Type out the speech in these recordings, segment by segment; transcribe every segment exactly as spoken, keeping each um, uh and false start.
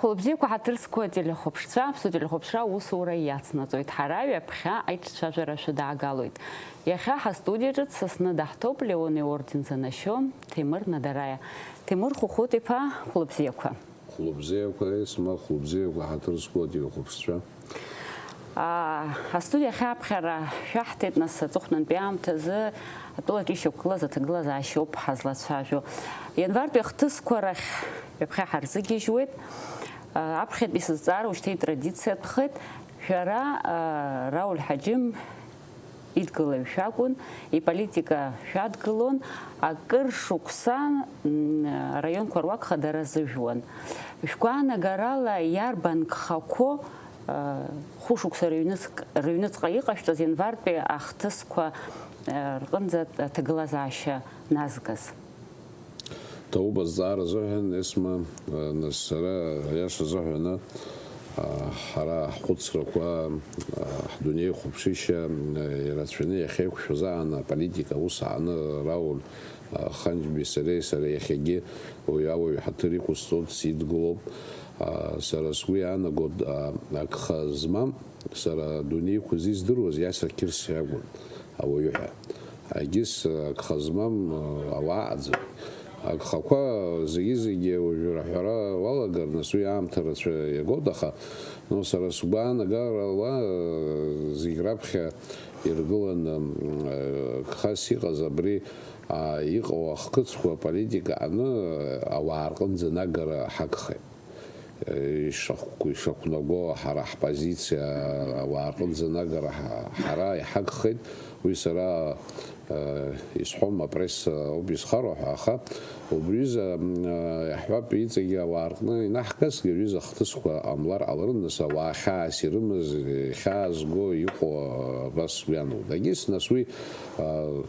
Хәлыбзиақәа, ҳаҭыр зқәу ателехәаԥшцәа, аԥсуа телехәаԥшра аусура иацнаҵоит. Ҳара ҩаԥхьа аиҿцәажәара шәыдаагалоит. Иахьа ҳастудиаҿы дсасны даҳҭоуп Леон иорден занашьо Ҭемыр Надараиа. Ҭемыр Хәыхәыт-иԥа, хәлыбзиақәа. Хәлыбзиақәа, Есма, хәлыбзиақәа, ҳаҭыр зқәу ателехәаԥшцәа. Аа, астудиа ахь аԥхьара шәаҳҭеит, нас, аҵыхәтәантәи аамҭазы атәылаҿы ишьақәгылаз аҭагылазаашьа ауп ҳазлацәажәо. Ианвартәи ахҭысқәа рахь ҩаԥхьа ҳарзыгьежьуеит. Аа, аԥхьатәи сызҵаара ушьҭа итрадициатәхеит. Шәара, аа, Рауль Ҳаџьым идгылаҩ шәакәын, иполитика шәадгылон, акыр шықәса, м, араионқәа руак хадара зыжәуан. Шәгәаанагарала иарбан гхақәоу, а, хәышықәса рыҩныҵк-, рыҩныҵҟа иҟашәҵаз ианвартәи ахҭысқәа, а, рҟынӡа аҭагылазаашьа назгаз? Ҭоуба зҵаара азыҳәан, Есма, нас сара, аиаша азыҳәаны, ҳара ҳхәыцрақәа, ҳдунеихәаԥшышьа ирацәаны иахьеиқәшәаз аан, аполитика аус ааны Рауль Ханџьбеи сареи, сара иахьагьы уаҩ ауаҩ ҳаҭыр иқәысҵоит, сидгылоуп. Сара сгәы иаанаго, агха змам, сара адунеи иқәыз издыруаз Иаса Қьырса иакәын. Ауаҩы ҳәа. Егьыс агха змам, э, ауаа аӡам. Агхақәа зегьы-зегьы уажәы раҳәара уалагар, нас уи аамҭа рацәа иагоит, аха, ну, сара сгәаанагарала, э, зегь раԥхьа иргыланы, э, гхас иҟаз абри, а, иҟоу ахқыцқәа аполитика аҟны, э, ауаа рҟынӡа анагара ҳагхеит. Ишахә-, ишақәнаго ҳара ҳпозициа ауаа рҟынӡа анагара ҳа-, ҳара иҳагхеит. Уи сара, э, исҳәом, апресса ауп изхароу ҳәа, аха убри аҩыза, м, э, иаҳҳәап, иҵегьы ауаа рҟны инаҳгазгьы аҩыза ахҭысқәа ҟамлар ҟаларын, нас ауаа хьаас ирымаз, хьаа зго иҟоу абас сгәы иаанагоит. Егьыс, нас уи, э,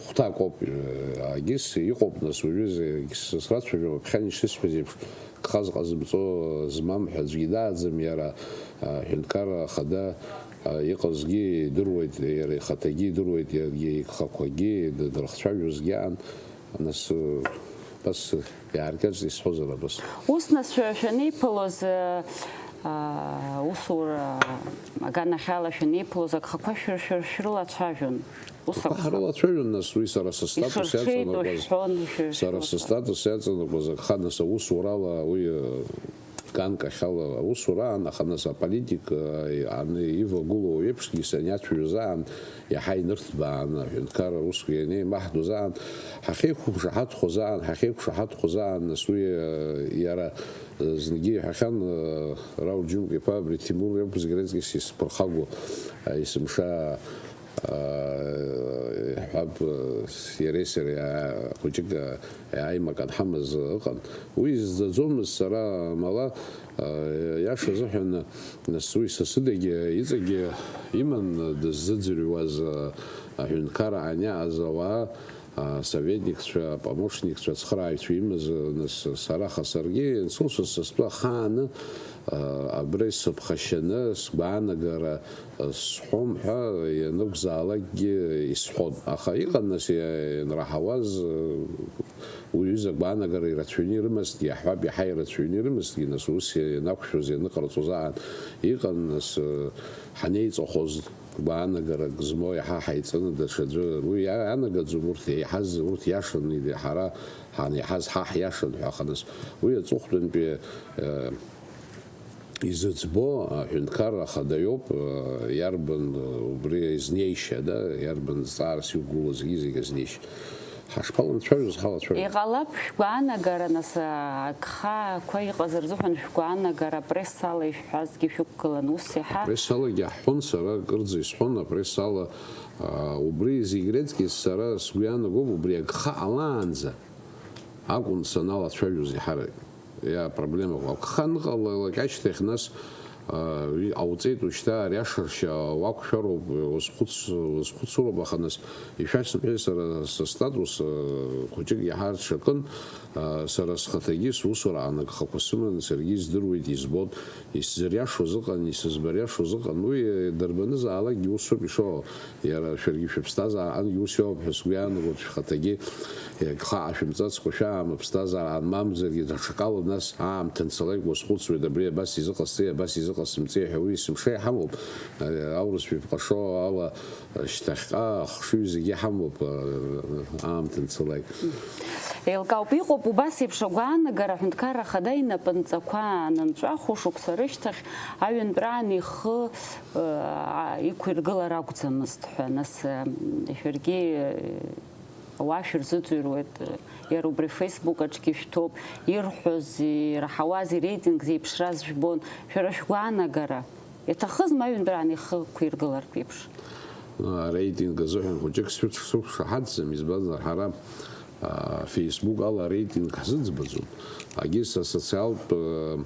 хәҭак ауп, э, егьыс иҟоуп, нас уажәы зегь срацәажәо, ԥхьан ишысҳәаз еиԥш, гха зҟазымҵо змам ҳәа аӡәгьы дааӡам, иара, а, аҳәынҭқарра ахада, а, иҟазгьы идыруеит, иара ихаҭагьы идыруеит, иаргьы игхақәагьы д-, дырхцәажәозгьы аан, нас, э, абас иааркьаҿ исҳәозар абас. Ус, нас, шәа-, шәанеиԥылоз, э, а, усура аганахьала шәанеиԥылоз агхақәа шәыр-, шәыр-, шәрылацәажәон? Ус акәхап. Ҳрылацәажәон, нас, уи сара сыстатус иаҵанакуаз, сара сыстатус иаҵанакуаз агха, нас, аусурала уи, э, ганкахьала аусура аан, аха, нас, аполитика, э, аны ивагылоу еиԥшгьы саниацәажәоз аан, иаҳа инырҭбааны, аҳәынҭқарра усқәа ианеимаҳдоз аан, ҳахьеиқәшаҳаҭхоз аан, ҳахьеиқәшаҳаҭхоз аан, нас, уи, э, иара, э, зынгьы иҳәахьан, э, Рауль Џьынқәа-иԥа, абри Ҭемур иакәзаргьы араҵкыс исԥырхагоу, э, есымша, иаҳҳәап, иареи сареи хәыҷык аимак анҳамаз ыҟан. Уи изӡаӡомызт сара, амала, иаша азыҳәан, нас уи сасыдагьы иҵегьы иман дыззыӡырҩуаз, аҳәынҭқарра аниааз ауаа, асоветникцәа, апомощникцәа, ацхырааҩцәа имаз, нас сара, аха саргьы, сусас састәы ахааны, а, абра исыԥхашьаны, сгәаанагара, а, сҳәом ҳәа ианакәзаалакгьы исҳәон. Аха иҟан, нас, иа-, ианраҳауаз, а, уи аҩыза агәаанагара ирацәаҩны ирымазҭгьы, иаҳҳәап, иаҳа ирацәаҩны ирымазҭгьы, нас, ус иа-, ианақәшәоз, ианыҟарҵоз аан, иҟан, нас, а, ҳанеиҵахоз, гәаанагарак змоу иаҳа ҳаиҵаны даҽаӡәы уи иа-, иаанагаӡом, урҭ еиҳаз, урҭ иашан, ҳара ҳанеиҳаз ҳа ҳиашан ҳәа, аха нас уи аҵыхәтәантәи, э, изыӡбо аҳәынҭқарра ахада иоуп, э, иарбан, э, убри азнеишьа, да, иарбан зҵаарас иқәгылоу зегьы-зегьы азнеишьа. Ҳашԥалацәажәоз, ҳалацәажәон. Иҟалап, шәгәаанагара, нас, агхақәа иҟаз рзыҳәан шәгәаанагара апрессала ишәҳәазгьы шәықәгылан, ус иаҳа. Апрессалагьы иаҳҳәон, сара акырӡа исҳәон апрессала, аа, убри зегь рыҵкьыс сара сгәы иаанагоуп, убри агха ҟалаанӡа акәын саналацәажәоз еиҳарак. Иа, проблемақәа. Агха аныҟалалак ашьҭахь, нас, Уи ҟауҵеит, ушьҭа ари ашыршьа уақәшәароуп, уазхәыц-, уазхәыцроуп, аха нас ишәасымҳәеи, сара сыстатус, э, хәыҷык иаҳа рҽакын, э, сара схаҭагьы сусура аанагахақәа сыман, саргьы издыруеит, избон, исзыриашоз ыҟан, исызбариашоз ыҟан, уи, э, дарбанызаалакгьы усоуп ишыҟоу, иара шәаргьы шәыԥсҭазаараҟангьы ус иоуп ҳәа сгәы иаанагоит, шәхаҭагьы, э, гха ҟашәымҵацкәа шәаама, ԥсҭазаара анмамзаргьы, даҽакала нас аамҭа анцалак уазхәыцуеит, абри абас изыҟасҵеи, абас изыҟасымҵеи ҳәа, уи есымша иҳамоуп, э, аурыс жәаԥҟа шоу ала, э, шьҭахьҟа ахшыҩ зегьы иҳамоуп, э, аамҭа анцалак. Еилкаауп, иҟоуп убас еиԥш агәаанагара, аҳәынҭқарра ахада инапынҵақәа анынҵәа, хәышықәса рышьҭахь аҩынтәраан ихы, э, иқәиргылар акәӡамызт ҳәа. Нас, э, шәаргьы, э, ауаа шәырзыӡырҩуеит, э, иара убри Facebook аҿгьы шәҭоуп, ирҳәоз, ираҳауаз, иреитинг зеиԥшраз жәбон. Шәара шәгәаанагара, иаҭахызма аҩынтәраан ихы ықәиргылартә еиԥш? Ареитинг азыҳәан хәыҷык сцәыш-, сықәшаҳаҭӡам, избанзар, ҳара, а, Facebook ала ареитинг ҳзыӡбаӡом. Агьыс асоциалтә, а,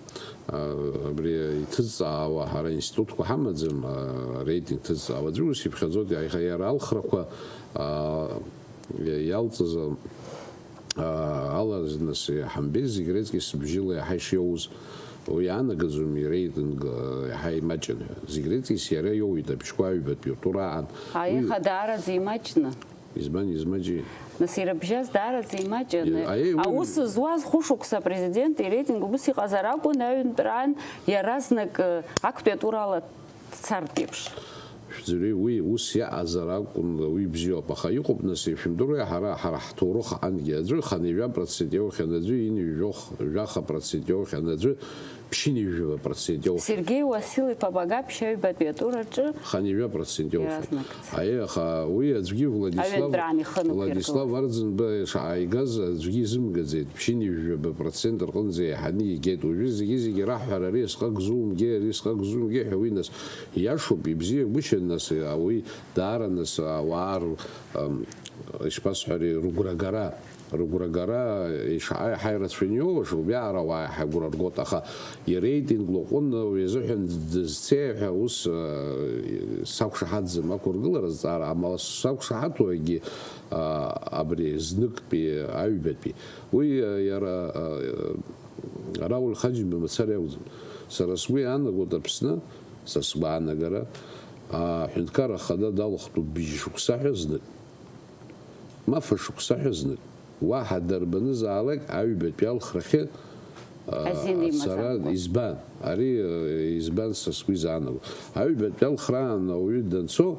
а, абри иҭызҵаауа ҳара институтқәа ҳамаӡам, а, ареитинг ҭызҵаауа. Аӡәы ус иԥхьаӡоит, иа-, иара алхрақәа, а, иа-, иалҵыз, а, ала, нас, иҳамбеи, зегь реиҵкьыс бжьыла иаҳа ишиоуз, уи иаанагаӡом иреитинг, а, иаҳа имаҷын ҳәа. Зегь реиҵкьыс иара иоуит абжьқәа аҩбатәи атур аан. Уи Аиха даараӡа имаҷны. Избан измаҷи? Нас ирыбжьаз даараӡа имаҷын. Е, аиеи, уи Аус зуаз хәышықәса апрезидент иреитинг убыс иҟазар акәын, аҩынтәраан иаразнак, э, актәи атурала дцартә еиԥш. Шәӡырҩи, уи ус иаҟазар акәын, уи бзиоуп. Аха иҟоуп, нас, ишәымдыруеи, ҳара, ҳара ҳҭоурых аҟангьы аӡәы ханижәа процент иоухьан, аӡәы инижәох-, жәаха процент иоухьан, аӡәы ԥшьынҩажәаба процент иоуп. Сергеи Уасил-иԥа Багаԥшь аҩбатәи атур аҿы Ханижәа процент иоуп. Иаразнак. Аиеи, аха уи аӡәгьы Владислав, Аҩынтәраан ихы нықәиргылоит. Владислав Арӡынба шаҟа игаз аӡәгьы изымгаӡеит. Ԥшьынҩажәаба процент рҟынӡа еиҳаны игеит. Уажәы зегьы-зегьы раҳҳәара, ари есҟак зумгеи, ари есҟак зумгеи ҳәа, уи нас иашоуп, ибзиагәышьан, нас, а, уи даара, нас, ауаа р-, ам, ишԥасҳәари, рыгәрагара. Рыгәрагара ишаҟа иаҳа ирацәаҩны иоуаша, убриаҟара ауаа иаҳа агәра ргоит, аха иреитинг лаҟәын, уи азыҳәан дызцеи ҳәа ус, э, сақәшаҳаҭӡам ақәыргылара азҵаара, амала сақәшаҳаҭуагьы, а, абри зныктәи, аҩбатәи. Уи, э, иара, э, Рауль Хаџьымба мацара иакәӡам. Сара сгәы иаанагоит Аԥсны, са сгәаанагара, аҳәынҭқарра ахада далахәтәуп быжьшықәса ҳәа знык. Ма фышықәса ҳәа знык. Уаҳа дарбанызаалак аҩбатәи алхрахьы, а, Азин ацара имаӡамкәа. Избан? Ари, э, избан са сгәы изаанаго? Аҩбатәи алхраан ауаҩы данцо,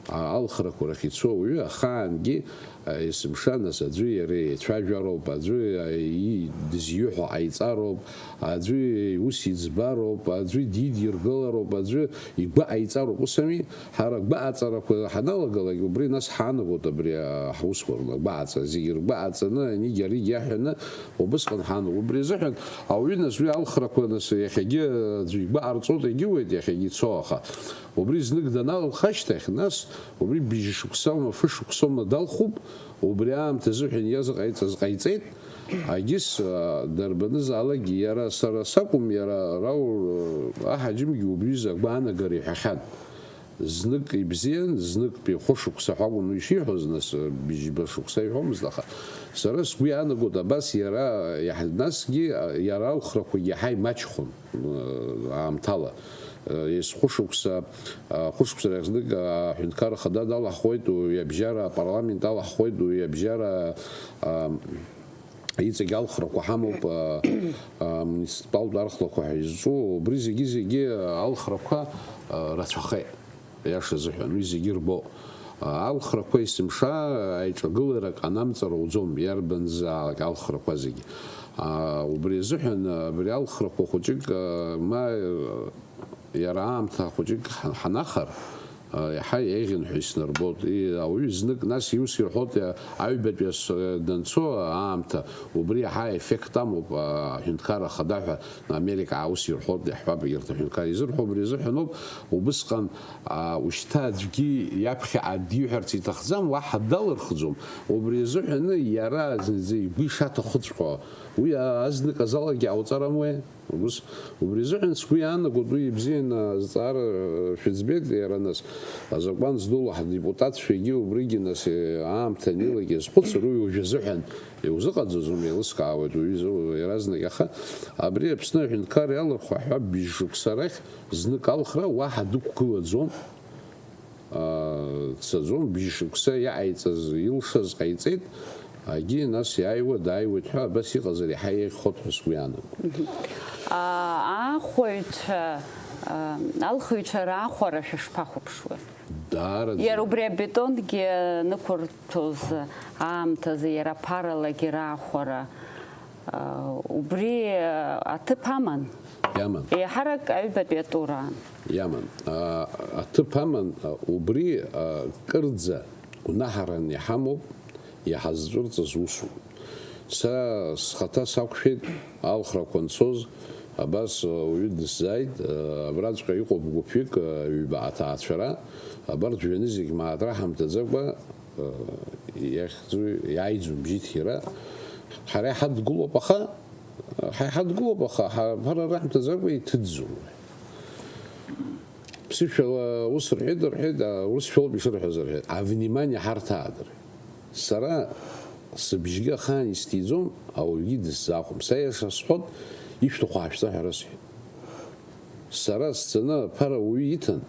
а, алхрақәа рахь ицо ауаҩы ахаангьы, а, есымша нас аӡәы иара еицәажәароуп, аӡәы, а, и-, дызиҳәо ҟаиҵароуп, аӡәы ус иӡбароуп, аӡәы дидиргылароуп, аӡәы игәы ҟаиҵароуп, ус ами? Ҳара агәаҟаҵарақәа ҳаналагалак, убри нас ҳаанагоит абри, а, ҳусқәа ргәаҟаҵара, зегьы ргәаҟаҵаны, анигьы аригьы иаҳәаны, убысҟан ҳаанагоит. Убри азыҳәан ауаҩы нас уи алхрақәа нас иахьагьы аӡәы игәаҟарҵоит, егьиуеит, иахьагьы ицо, аха убри знык даналха ашьҭахь, нас убри быжьшықәсоума, фышықәсоума далхуп, убри аамҭа азыҳәан иазыҟаиҵаз ҟаиҵеит, агьыс, а, дарбанызаалакгьы, иара сара сакәым, иара Рауль, а, Аҳаџьымгьы убри изы агәаанагара иҳәахьан. Знык ибзиан, зныктәи хәышықәса ҳәа акәын уи ишиҳәоз, нас, быжьба шықәса иҳәомызт, аха сара сгәы иаанагоит, абас иара иаҳ-, насгьы, а, иара алхрақәагьы иаҳа имаҷхон, а, аамҭала. А, ес-, хәышықәса, а, хәышықәса рахь знык, а, аҳәынҭқарра ахада далаҳхуеит, уи абжьара апарламент алаҳхуеит, уи абжьара, а, Иҵегь алхрақәа ҳамоуп, а, а, муниципалтә алхрақәа ҳәа изҿу, убри зегьы-зегьы алхрақәа, а, рацәахеит, аиаша азыҳәан, уи зегьы рбо. А, алхрақәа есымша аиҿагыларак анамҵара уӡом, иарбанзаалак алхрақәа зегьы. А, убри азыҳәан, а, абри алхрақәа хәыҷык, а, ма, а, Иара аамҭа хәыҷык ҳа-, ҳанахар, а, иаҳа еиӷьын ҳәа иснарбоит. И-, ауаҩы знык, нас иус ирҳәоит, а, аҩбатәи ас-, данцо аамҭа, убри иаҳа еффект амоуп, а, аҳәынҭқарра ахада ҳәа Америка аус ирҳәоит, иаҳҳәап, егьырҭ аҳәынҭқарра изырҳәо убри азыҳәаноуп, убысҟан, а, ушьҭа аӡәгьы иаԥхьаҟа диҳәарц иҭахӡам, уаҳа далырхӡом, убри азыҳәаны иара зынӡа игәы ишаҭахыҵәҟьо, уи, а, азнык азалагьы ҟауҵар амуеи? Ус, убри азыҳәан сгәы иаанагоит, уи ибзианы азҵаара шәыӡбеит, иара нас, азакәан здуло ҳдепутатцәагьы убригьы нас, э, аамҭа анеилак иазхәыцыр, уи уажә азыҳәан иузыҟаҵаӡом, еилыскаауеит уаҩы изы-, иаразнак, аха абри Аԥсны аҳәынҭқарра иалырхуа ҳәа быжь шықәса рахь знык алхра уаҳа дықәгылаӡом. Аа, дцаӡом, бжьшықәса иҟаиҵаз, илшаз ҟаиҵеит, агьи нас иааиуа дааиуеит ҳәа абас иҟазар иаҳа еиӷьхоит ҳәа сгәы иаанагоит. Аа, аахәаҩцәа, аа, алхыҩцәа раахәара шәышԥахәаԥшуеи? Даараӡа. Иара убри абетонгьы нықәырҭәоз аамҭазы иара аԥаралагьы раахәара, аа, убри, аа, аҭыԥ аман? Иаман. Еиҳарак аҩбатәи атураан. Иаман. А, аҭыԥ аман, а, убри, а, кырӡа гәнаҳаран иҳамоуп, иҳазҵәырҵыз усуп. Са схаҭа сақәшәеит алхрақәа анцоз, абас, а, уаҩы дысзааит, а, абраҵәҟьа иҟоуп гәыԥҩык, а, ҩба аҭаацәара, абарҭ жәҩаны зегь мааҭ раҳамҭаӡакәа, а, иахьӡу-, иааиӡом бжьыҭира. Ҳара иҳадгылоуп, аха, ҳа иҳадгылоуп, аха ҳа-, ҳара раҳамҭаӡакәа иҭыҵӡом. Ԥсышәала ус рҳәеит, рҳәеит, а, урысшәалоуп ишырҳәаз, рҳәеит, а внимание ҳарҭааит, рҳәеит. Сара сыбжьгьы ахаан исҭиӡом, ауаҩгьы дысзаахәом. Са иаша сҳәот, ишәҭаху аашәҵа ҳәа расҳәеит. Сара сцаны аԥара уаҩы иҭан,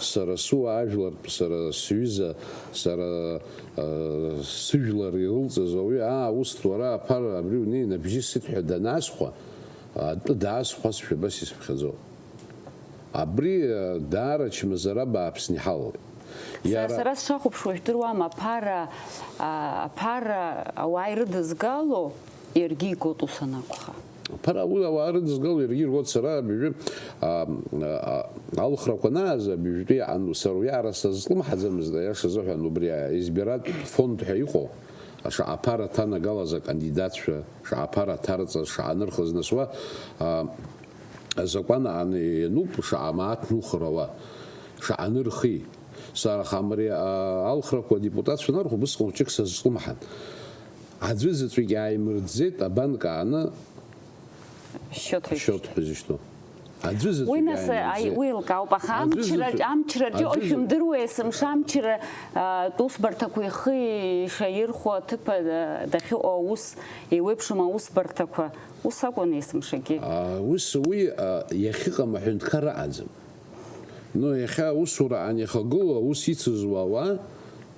сара сыуаажәлартә, сара сҩыза, сара, а, сыжәлар ирылҵыз ауаҩы, аа, усҭ уара аԥара абри унеин абжьы сыҭ ҳәа данаасхәа, атәы даасхәазшәа абас исыԥхьаӡо. Абри, э, даара чмазара бааԥсны иҳалалеит. Са, иара сара сшахәаԥшуа жәдыруама, аԥара, а, аԥара ауаа ирыдызгало иаргьы игоит ус анакәха. Аԥара уи ауаа рыдызгало иаргьы иргоит, сара абыржәы, а, а, алхрақәа анааз, абыржәтәи ан-, сара уи ара сазҿлымҳаӡамызт, аиаша азыҳәан, убри аизбираттә фонд ҳәа иҟоу, шаҟа аԥара ҭанагалаз акандидатцәа, шаҟа аԥара ҭарҵаз, шаҟа анырхыз, нас уа, а, азакәан аан иануп, шаҟа мааҭ нухарауа, шаҟа нырхи. Сара хамари, а, алхрақәа адепутатцәа нархәо, убысҟан хәҷык сазҿлымҳан. Аӡәы заҵәык иааимырӡеит, абанк ааны Счет ҳәа счет ҳәа изышьҭоу. Аӡәы заҵәык Уи нас, иааимырӡеит. Аи, уи еилкаауп, аха Аӡәы амчра, заҵәык, амчраҿы аӡәы заҵәык. Шәымдыруеи, есымша амчра, а, усбарҭақәа ихы ишаирхәо аҭыԥ, а, дахьыҟоу аус еиуеиԥшым аусбарҭақәа, ус акәын есымшагьы. А, ус уи, а, иахьыҟам аҳәынҭқар ыҟаӡам. Ну, иахьа аусура анихагылоу, аус ицызуа ауаа,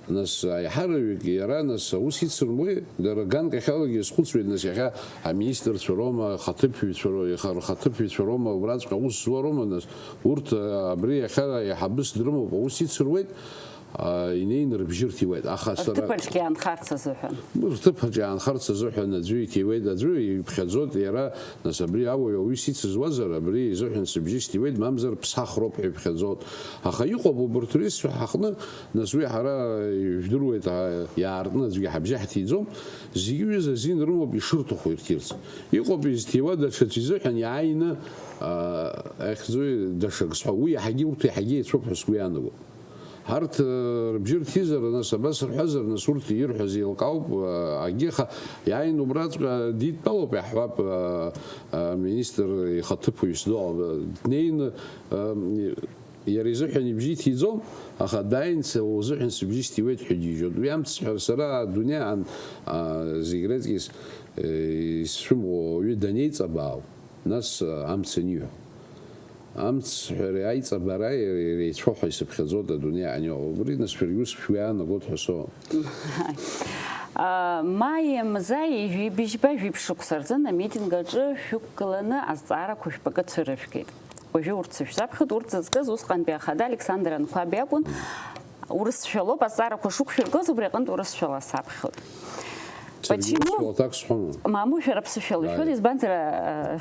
нас, аиҳараҩык иара, нас, аус ицырмуеи? Дара ганк ахьалагьы схәыцуеит, нас, иахьа аминистрцәа роума, ахаҭыԥҩцәа ро-, иаха-, рхаҭыԥҩцәа роума, убраҵәҟьа аус зуа роума, нас, урҭ, а, абри иахьа аиҳабыс дрымоуп, аус ицыруеит, а, инеины рыбжьы рҭиуеит. Аха сара Рҭыԥаҿгьы иаанхарц азыҳәан. Рҭыԥаҿ иаанхарц азыҳәан аӡәы иҭиуеит, аӡәы иԥхьаӡоит, иара, нас, абри ауаҩ аус ицызуазар, абри изыҳәан сыбжьы сҭиуеит, мамзар ԥсахроуп ҳәа иԥхьаӡоит. Аха иҟоуп убарҭ рҩызцәа ҳаҟны, нас, уи ҳара ижәдыруеит, а, иаартны аӡәгьы ҳабжьы ҳҭиӡом, зегьы ҩыза азин рымоуп ишырҭаху ирҭирц. Иҟоуп изҭиуа даҽаӡә изыҳәан иааины, а, ахьӡуи даҽак зҳәо, уи иаҳагьы, урҭ иаҳагьы еицәоуп ҳәа сгәы иаанагоит. Арҭ, э, рыбжьы рҭизар, нас, абас рҳәазар, нас, урҭ ирҳәаз еилкаауп, э, агьыха, иааин убраҵәҟьа дидтәалоуп, иаҳҳәап, э, э, министр ихаҭыԥуаҩ Сдоу, э, днеины, э, иара изыҳәан ибжьы иҭиӡом, аха дааин са узыҳәан сыбжьы сҭиуеит ҳәа џьишьоит. Уи амц сҳәар, сара адунеи аан, а, зегь рыҵкьыс, э, исцәымӷу ауаҩы данеиҵабаау, нас, э, амц аниҳәо. Амц ҳәа ари аиҵабара иреицәоу ҳәа исыԥхьаӡоит адунеи ани. Убри, нас, шәаргьы ус шәгәы иаанагоит ҳәа соуам. А, маи мза ҩажәи быжьба, жәиԥшь шықәса рзын амитинг аҿы шәықәгыланы азҵаарақәа жәпакы цәырыжәгеит. Уажәы урҭ сышәзаԥхьоит, урҭ зызкыз усҟантәи ахада Александр Анқәаб иакәын. Урысшәалоуп, азҵаарақәа шықәшәыргоз, убри аҟынтә урысшәала саԥхьоит. Саргьы Почему? Урысшәала аҭак сҳәома? Мамоу, шәара ԥсышәала ишәоит, Ааи. Избанзар, а,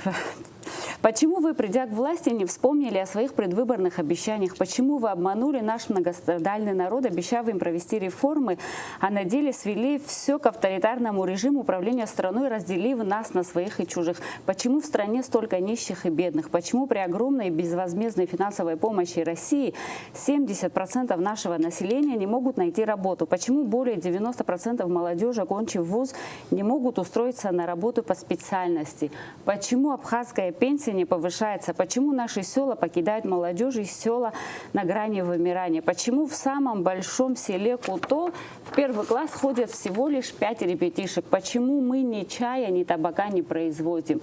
Почему вы, придя к власти, не вспомнили о своих предвыборных обещаниях? Почему вы обманули наш многострадальный народ, обещав им провести реформы, а на деле свели все к авторитарному режиму управления страной, разделив нас на своих и чужих? Почему в стране столько нищих и бедных? Почему при огромной безвозмездной финансовой помощи России семьдесят процентов нашего населения не могут найти работу? Почему более девяносто процентов молодежи, окончив вуз, не могут устроиться на работу по специальности? Почему абхазская пенсия не повышается? Почему наши села покидают молодежь и села на грани вымирания? Почему в самом большом селе Куто в первый класс ходят всего лишь пять ребятишек? Почему мы ни чая, ни табака не производим?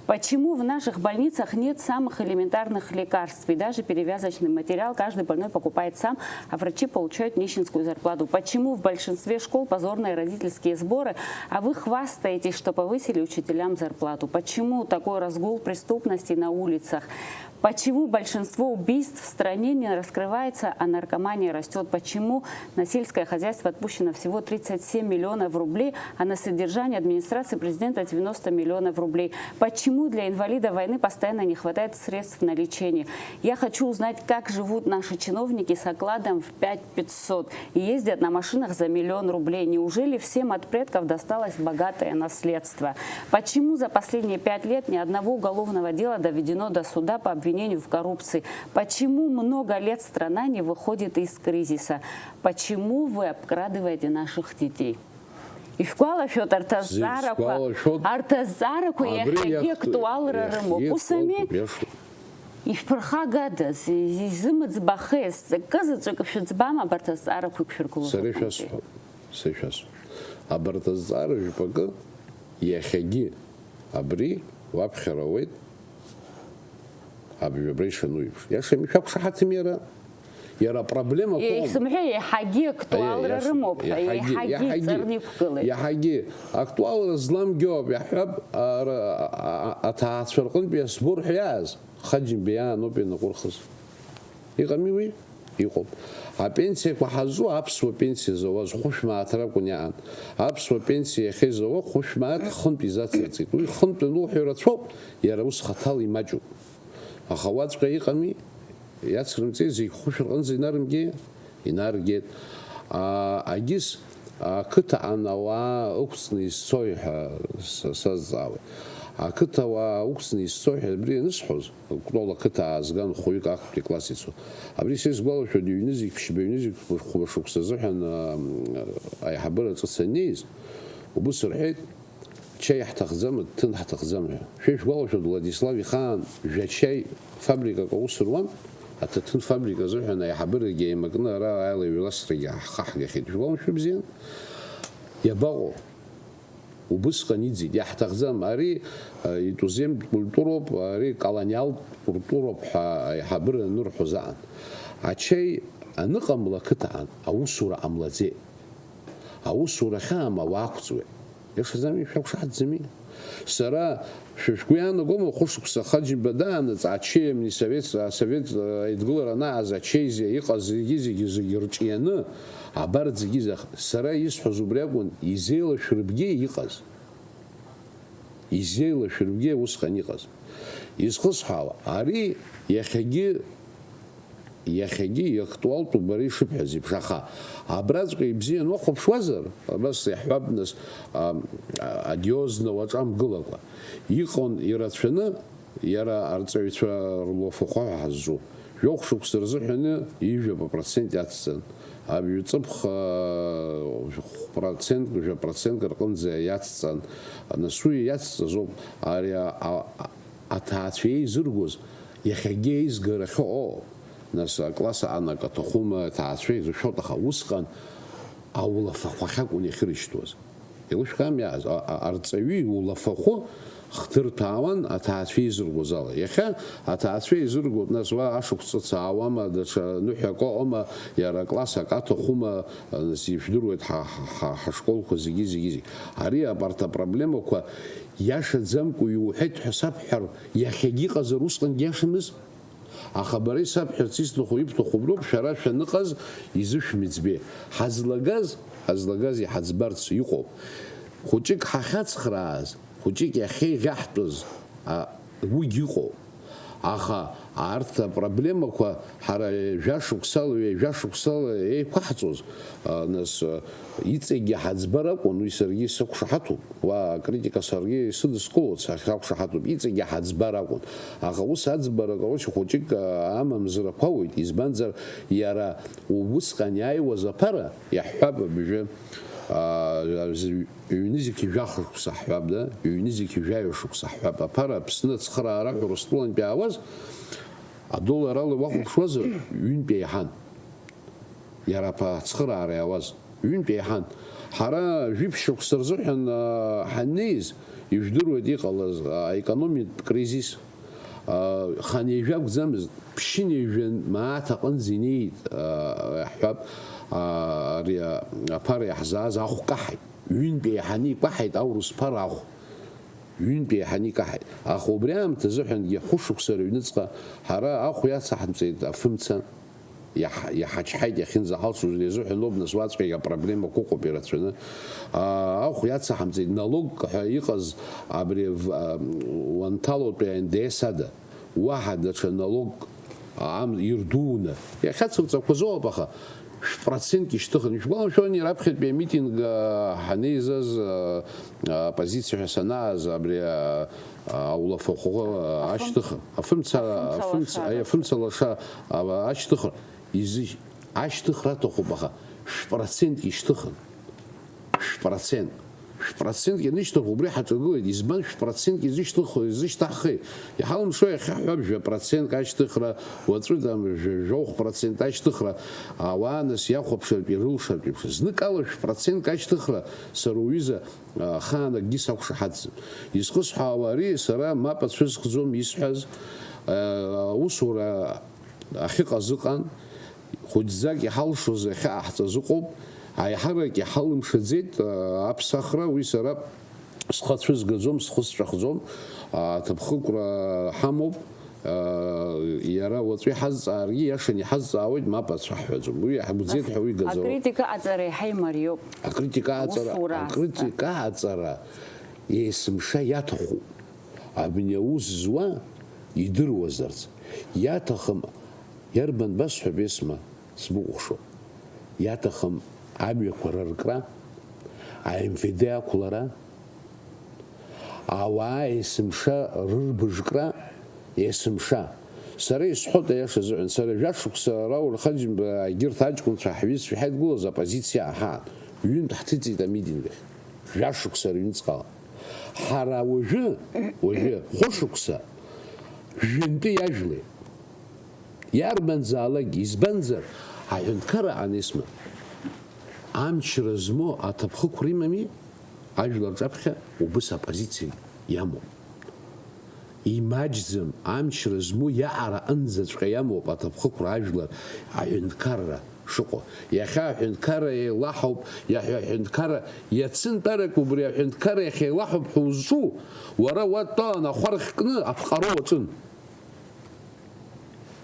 Почему в наших больницах нет самых элементарных лекарств? И даже перевязочный материал каждый больной покупает сам, а врачи получают нищенскую зарплату. Почему в большинстве школ позорные родительские сборы, а вы хвастаетесь, что повысили учителям зарплату? Почему такой разгул преступности на улицах? Почему большинство убийств в стране не раскрывается, а наркомания растет? Почему на сельское хозяйство отпущено всего тридцать семь миллионов рублей, а на содержание администрации президента девяносто миллионов рублей? Почему для инвалида войны постоянно не хватает средств на лечение? Я хочу узнать, как живут наши чиновники с окладом в пять пятьсот и ездят на машинах за миллион рублей. Неужели всем от предков досталось богатое наследство? Почему за последние пять лет ни одного уголовного дела доведено до суда по обвинению в коррупции? Почему много лет страна не выходит из кризиса? Почему вы обкрадываете наших детей? Ишәгәалашәоит арҭ азҵаарақәа, арҭ азҵаарақәа иахьагьы актуалра рымоуп, ус ами? Ишәԥырхагадаз, изымыӡбахеи, зҵакы заҵәык шәыӡбама абарҭ азҵаарақәа иқәшәыргылоз? Сара ишәасҳәап, сара ишәасҳәап. Абарҭ азҵаара жәпакы иахьагьы абри уаԥхьара ауеит, абри абра ишану еиԥш. Иашами, шәақәшаҳаҭым иара? Иара апроблемақәа ыҟоума? Исымҳәеи, иаҳагьы актуалра рымоуп ҳәа, иаҳагьы, иаҳагьы иаҳагьы иҵарны иқәгылеит. Иаҳагьы актуалра зламгьоуп, иаҳҳәап, ара, а, а, аҭаацәа рҟынтә иасбо рҳәа иааз, Хаџьымба иааноуп ианаҟәырхыз. Иҟами уи? Иҟоуп. Апенсиақәа ҳазу, аԥсуа пенсиа зауаз хәышә мааҭ ракәын иаан. Аԥсуа пенсиа иахьа изауа хәышә мааҭ хынтә изацырҵеит. Уи хынтә ануҳәо рацәоуп, иара ус хаҭала имаҷуп. Аха уаҵәҟьа иҟами, иацрымҵеи, зегь хәышә рҟынӡа инарымгеи? Инаргеит. А, агьыс, ақыҭаҟан ауаа ықәҵны изцои ҳәа са-, сазҵаауеит. Ақыҭауаа ықәҵны изцои ҳәа абри анысҳәоз, Кәтол ақыҭа аазган хәҩык актәи класс ицо. Абри са исгәалашәоит, ҩ-нызқь ԥшьба, ҩ-нызқь хәба шықәса азыҳәан, а, аиҳабыра ҿыц аннеиз, убыс рҳәеит, Чаи ҳҭахӡам, ҭын ҳҭахӡам ҳәа. Шәа ишәгәалашәоит, Владислав ихаан жәа-чаи фабрикак аус руан, аҭаҭын фабрика азыҳәан аиҳабырагьы еимакны ара аилаҩрасрагьы ҳхаҳгахьеит. Шәгәалашәо бзиан? Иабаҟоу? Убысҟан иӡит, иаҳҭахӡам. Ари, а, итуземтә культуроуп, ари колониалтә культуроуп ҳәа аиҳабыра анырҳәоз аан. Ачаи аныҟамла ақыҭаан аусура ҟамлаӡеит. Аусура ахьаам ауаа ақәҵуеит. Иашаӡами, шәақәшаҳаҭӡами? Сара, шәа шәгәы иаанагома, хәышықәса Хаџьымба даанаҵ ачеи амни совет, асовет, э, аидгылара анааз ачеизиа иҟаз зегьы, зегьы, зегьы рҿианы, абарҭ зегьы зах-, сара исҳәоз убри акәын, изеилашәырбгьы иҟаз. Изеилашәырбгьы усҟан иҟаз. Изхысҳәаауа, ари иахьагьы Иахьагьы иактуалтәуп бара ишыбҳәаз еиԥш, аха абраҵәҟьа ибзианы уахәаԥшуазар, абас иаҳҳәап, нас, а, а, одиозно уаҿамгылакәа, иҟан ирацәаны иара арҵаҩцәа рлофахәа ҳәа ҳазҿу. Жәохә шықәса рзыҳәаны ҩажәа процент иацҵан, абаҩ ҵыԥх, а, хә-, процентк, жәа процентк рҟынӡа иацҵан, нас уи иацҵаз ауп ари а, а, аҭаацәа еизыргоз. Иахьагьы еизгарахьоу, нас акласс аанак аҭахума, аҭаацәа иршәоит, аха усҟан аулафахәы ахьакәын иахьырышьҭуаз. Еилышәкаам иааз, а-, а-, арҵаҩы иулафахәы хдырҭәаауан аҭаацәа еизыргоз ала. Иахьа аҭаацәа еизыргоит, нас уа ашықәс ҿыц аауама, даҽа ныҳәак ыҟоума, иара акласс ак аҭахума, нас ижәдыруеит ҳа, ҳа, ҳа, ҳашколқәа зегьы, зегьы, зегьы. Ари абарҭ апроблемақәа иашаӡамкәа иуҳәеит ҳәа сабҳәар, иахьагьы иҟазар усҟангьы иашамыз? Аха бара исабҳәарц исҭаху, ибҭаху уброуп, шәара шәаныҟаз изышәмыӡбеи. Ҳазлагаз, ҳазлагаз иҳаӡбарц иҟоуп. Хәыҷык ҳахьацхрааз, хәыҷык иахьеиӷьаҳтәыз, а, уигь ыҟоуп. Аха арҭ апроблемақәа ҳара ҩажәа шықәсала, ҩажәа шықәсала еиқәаҳҵоз, а, нас, а, иҵегьы ҳаӡбар акәын, уи саргьы сақәшаҳаҭуп, уа акритика саргьы исыдыскылоит, сахьақәшаҳаҭуп, иҵегьы ҳаӡбар акәын. Аха ус аӡбара, короче, хәыҷык, а, амамзар ақәауеит, избанзар иара убысҟан иааиуаз аԥара, иаҳҳәап, абжьы, а, Ҩ-, ҩнызқь жәаха шықәса ҳҳәап, да? Ҩнызқь жәаҩа шықәса ҳҳәап. Аԥара Аԥсны ацхыраара ҳәа Урыстәылантә иаауаз, адоллар ала уахәаԥшуазар, ҩынтә еиҳан. Иара аԥа-, ацхыраара иаауаз, ҩынтә еиҳан. Ҳара жәиԥшь шықәса рзыҳәан, аа, ҳаннеиз, ижәдыруеит иҟалаз, аа, аекономиатә кризис. Аа, хынҩажәа акәӡамызт, ԥшьынҩажәа мааҭ аҟынӡа инеит, аа, ҳҳәап, аа, ари, а, аԥара иаҳзааз ахә каҳаит. Ҩынтә еиҳаны икаҳаит аурыс ԥара ахә. Ҩынтә еиҳаны икаҳаит. Аха убри аамҭазыҳәангьы хәышықәса рыҩныҵҟа ҳара ахә иацаҳамҵеит афымца. Иаҳ-, иҳачҳаит иахьынӡаҳалшоз, иазыҳәан ауп, нас уаҵәҟьагь апроблемақәа ыҟоуп ирацәаны. Аа, ахә иацаҳамҵеит, налог ҳәа иҟаз абри в-, а, уанҭалоутәи АНДС ада. Уаҳа даҽа налог ам-, ирдууны. Иахьа цырҵақәа зоуп, аха шә-процентк ишьҭыхын. Ишәгәалашәони, раԥхьатәи амитинг, а, ҳанеизаз, а, а, оппозициа ҳәа санааз, абри, а, а, аулафахәы, а, ашьҭыхра. Афымца, афымца, афымца лаша, а, ашьҭыхра. Изы-, ашьҭыхра аҭахуп, аха шә-процентк ишьҭыхын. Шә-процент. Шә-процентк ианышьҭыху, убри ҳаҿагылеит. Избан шә-процентк изышьҭыху, изышьҭаҳхеи? Иҳалымшо иахьа ҳҳәап, жәа-процентк ашьҭыхра, уаҵәы там, жәа-, жәохә процент ашьҭыхра, ауаа нас иахәаԥшыртә, ирылшартә еиԥш. Зныкала шә-процентк ашьҭыхра сара уҩыза, а, ахаан акгьы сақәшаҳаҭӡам. Изхысҳәаауа ари, сара мап ацәызхӡом исҳәаз, а, аусура ахьыҟаз ыҟан, хәыҷӡак иҳалшоз ахьааҳҵаз ыҟоуп, аиҳарак иҳалымшаӡеит, а, аԥсахра, уи сара схы ацәызгаӡом, схы сҵәахӡом, а, аҭыԥхықәра ҳамоуп, а, иара уаҵәы иҳазҵааргьы, иашан иҳазҵаауеит, мап ацәаҳҳәаӡом. Уи иаҳгәӡеит ҳәа уи гаӡоуп. Акритика аҵара еиҳа имариоуп. Акритика аҵара, аусура аасҭа. Акритика аҵара есымша иаҭахуп. Абни аус зуа идыруазарц иаҭахым, иарбан басҳәап, Есма, сбыкәыхшоуп. Иаҭахым амҩақәа рыркра, а-МВД ақәлара, ауаа есымша рырбыжкра, есымша. Сара исҳәоит аиаша азыҳәан, сара жәашықәса Рауль Хаџьымба егьырҭ аҷкәынцәа ҳҩызцәа иҳаидгылоз оппозициа аҳаан, ҩынтә ҳҭыҵит амитинг ахь. Жәашықәса рыҩныҵҟала. Ҳара уажәы, уажәы, хәышықәса, жәҩантәи иажәлеи. Иарбанзаалакгьы, избанзар, аҳәынҭқарра анисма, амчра змоу аҭыԥхықәра имами, ажәлар рҿаԥхьа убыс апозициа иамоуп. Имаҷӡам, амчра змоу иаара аҟынӡаҵәҟьа иамоуп аҭыԥхықәра ажәлар аҳәынҭқарра шыҟоу. Иахьа аҳәынҭқарра еилаҳауп, иахьа аҳәынҭқарра иацынтәарак убри аҳәынҭқарра иахьеилаҳауп ҳәа узҿу, уара уа дтәалан ахәархь кны аԥҟара уаҿын.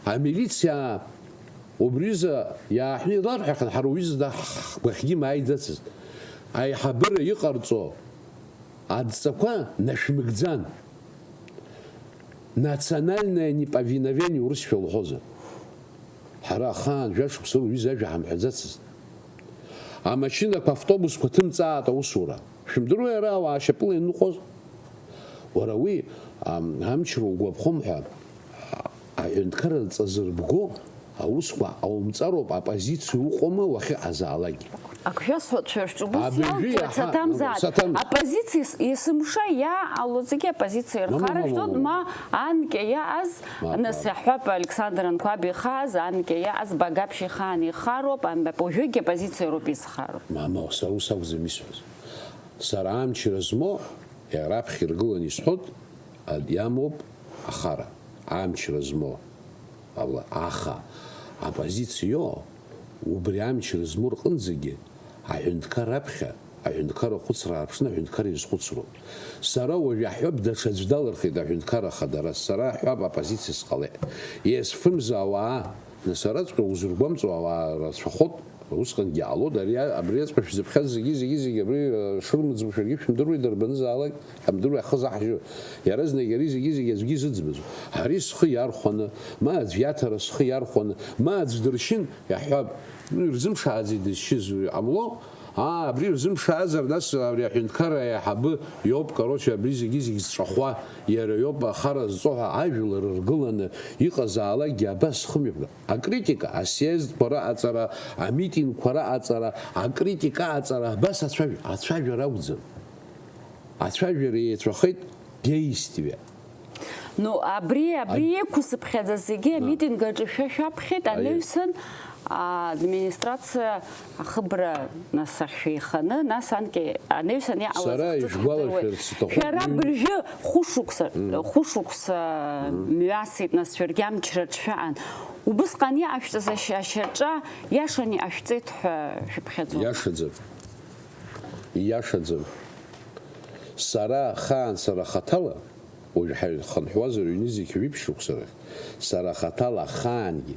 Амилициаа убри аҩыза иааҳәны иларҳәахьан, ҳара уҩыза да ҳгәахьгьы имааиӡацызт. Аиҳабыра иҟарҵо адҵақәа нашәмыгӡан. Национальное неповиновение урысшәа лҳәозар. Ҳара ахаан жәашықәса уҩыза ажәа ҳамҳәаӡацызт. Амашьынақәа, автобусқәа ҭымҵаат аусура. Шәымдыруеи ара ауаа шьапыла иныҟәоз? Уара уи, ам, амчра угәаԥхом ҳәа, а-, аҳәынҭқарра ҵа зырбго аусқәа ҟаумҵароуп, оппозициа уҟоума уахьыҟазаалакгьы. Ак шәасҳәап, шәа шәҿы убыс абыржәы иалҵуеит, иаҳа-, саҭамзааит. Саҭам- Оппозициа ес-, есымша иааҟало зегьы оппозициа Мама, ирхаршәтәуеит, мама, мама. Ма анкьа иааз, Мап, нас мап. Иаҳҳәап, Александр Анқәаб ихааз, анкьа иааз Багаԥшь ихаан ихароуп, амбап, уажәыгь оппозициа роуп изхароу. Мамоу, сара ус акәӡам исҳәаз. Сара амчра змоу, иара раԥхьа иргыланы исҳәоит, а, иамоуп ахара, амчра змоу, абла, аха оппозицио, убри амчра змоу рҟынӡагьы аҳәынҭқар раԥхьа, аҳәынҭқар ахәыцра аарԥшны аҳәынҭқар изхәыцроуп. Сара уажә иаҳҳәап, даҽаӡә далырхит аҳәынҭқар ахадара, сара аҳәап, оппозициа сҟалеит. Есфымза ауаа, нас араҵәҟьа узыргәамҵуа ауаа рацәахоит. Усҟангьы иҟалоит, ари, абриаҵәҟьа шәзыԥхьаз зегьы, зегьы, зегьы абри, э, шырмыӡбо шәаргьы шәымдыруеи, дарбанзаалак, ҳамдыруеи, ҳхы заҳжьо. Иаразнак ари зегьы, зегьы аӡәгьы изыӡбаӡом. Ари схы иархәаны, ма аӡә иаҭара схы иархәаны, ма аӡә дыршьын, иаҳҳәап, ну, ирзымшааӡеит дызшьыз, иҟамло, аа, абри ирзымшаазар, нас абри аҳәынҭқарра аиҳабы иоуп, короче, абри зегьы, зегьы зҵәахуа иара иоуп, ахара зҵо ҳәа ажәлар ргыланы иҟазаалакгьы абас схымҩаԥгап. Акритика, асъездқәа раҟаҵара, амитингқәа раҟаҵара, акритика аҟаҵара, абас ацәажәа-, ацәажәара акәӡам. Ацәажәара еицәахеит действие. Ну, абри, абри Ад- еиқәсыԥхьаӡа зегьы Ы. амитинг аҿы шәа шәаԥхьеит, Аиеи. анаҩсан, а, администрациа ахыбра, нас, ахьшәеиханы, нас анкьа анаҩсан иҟалаз Сара хҭыс ижәгәалашәарц ҳдыруеит. Сҭахуп Шәара уи. Абыржәы хәышықәса, Мм. хәышықәса Мм. мҩасит, нас, шәаргьы амчра шәаан. Убысҟан иҟашәҵаз ашьа-, ашьаҿа иашан иҟашәҵеит ҳәа шәыԥхьаӡома? Иашаӡам. Ииашаӡам. Сара хаан, сара хаҭала, уажә ҳаихынҳәуазар ҩынызқь жәиԥшь шықәса рахь, сара хаҭала хаангьы,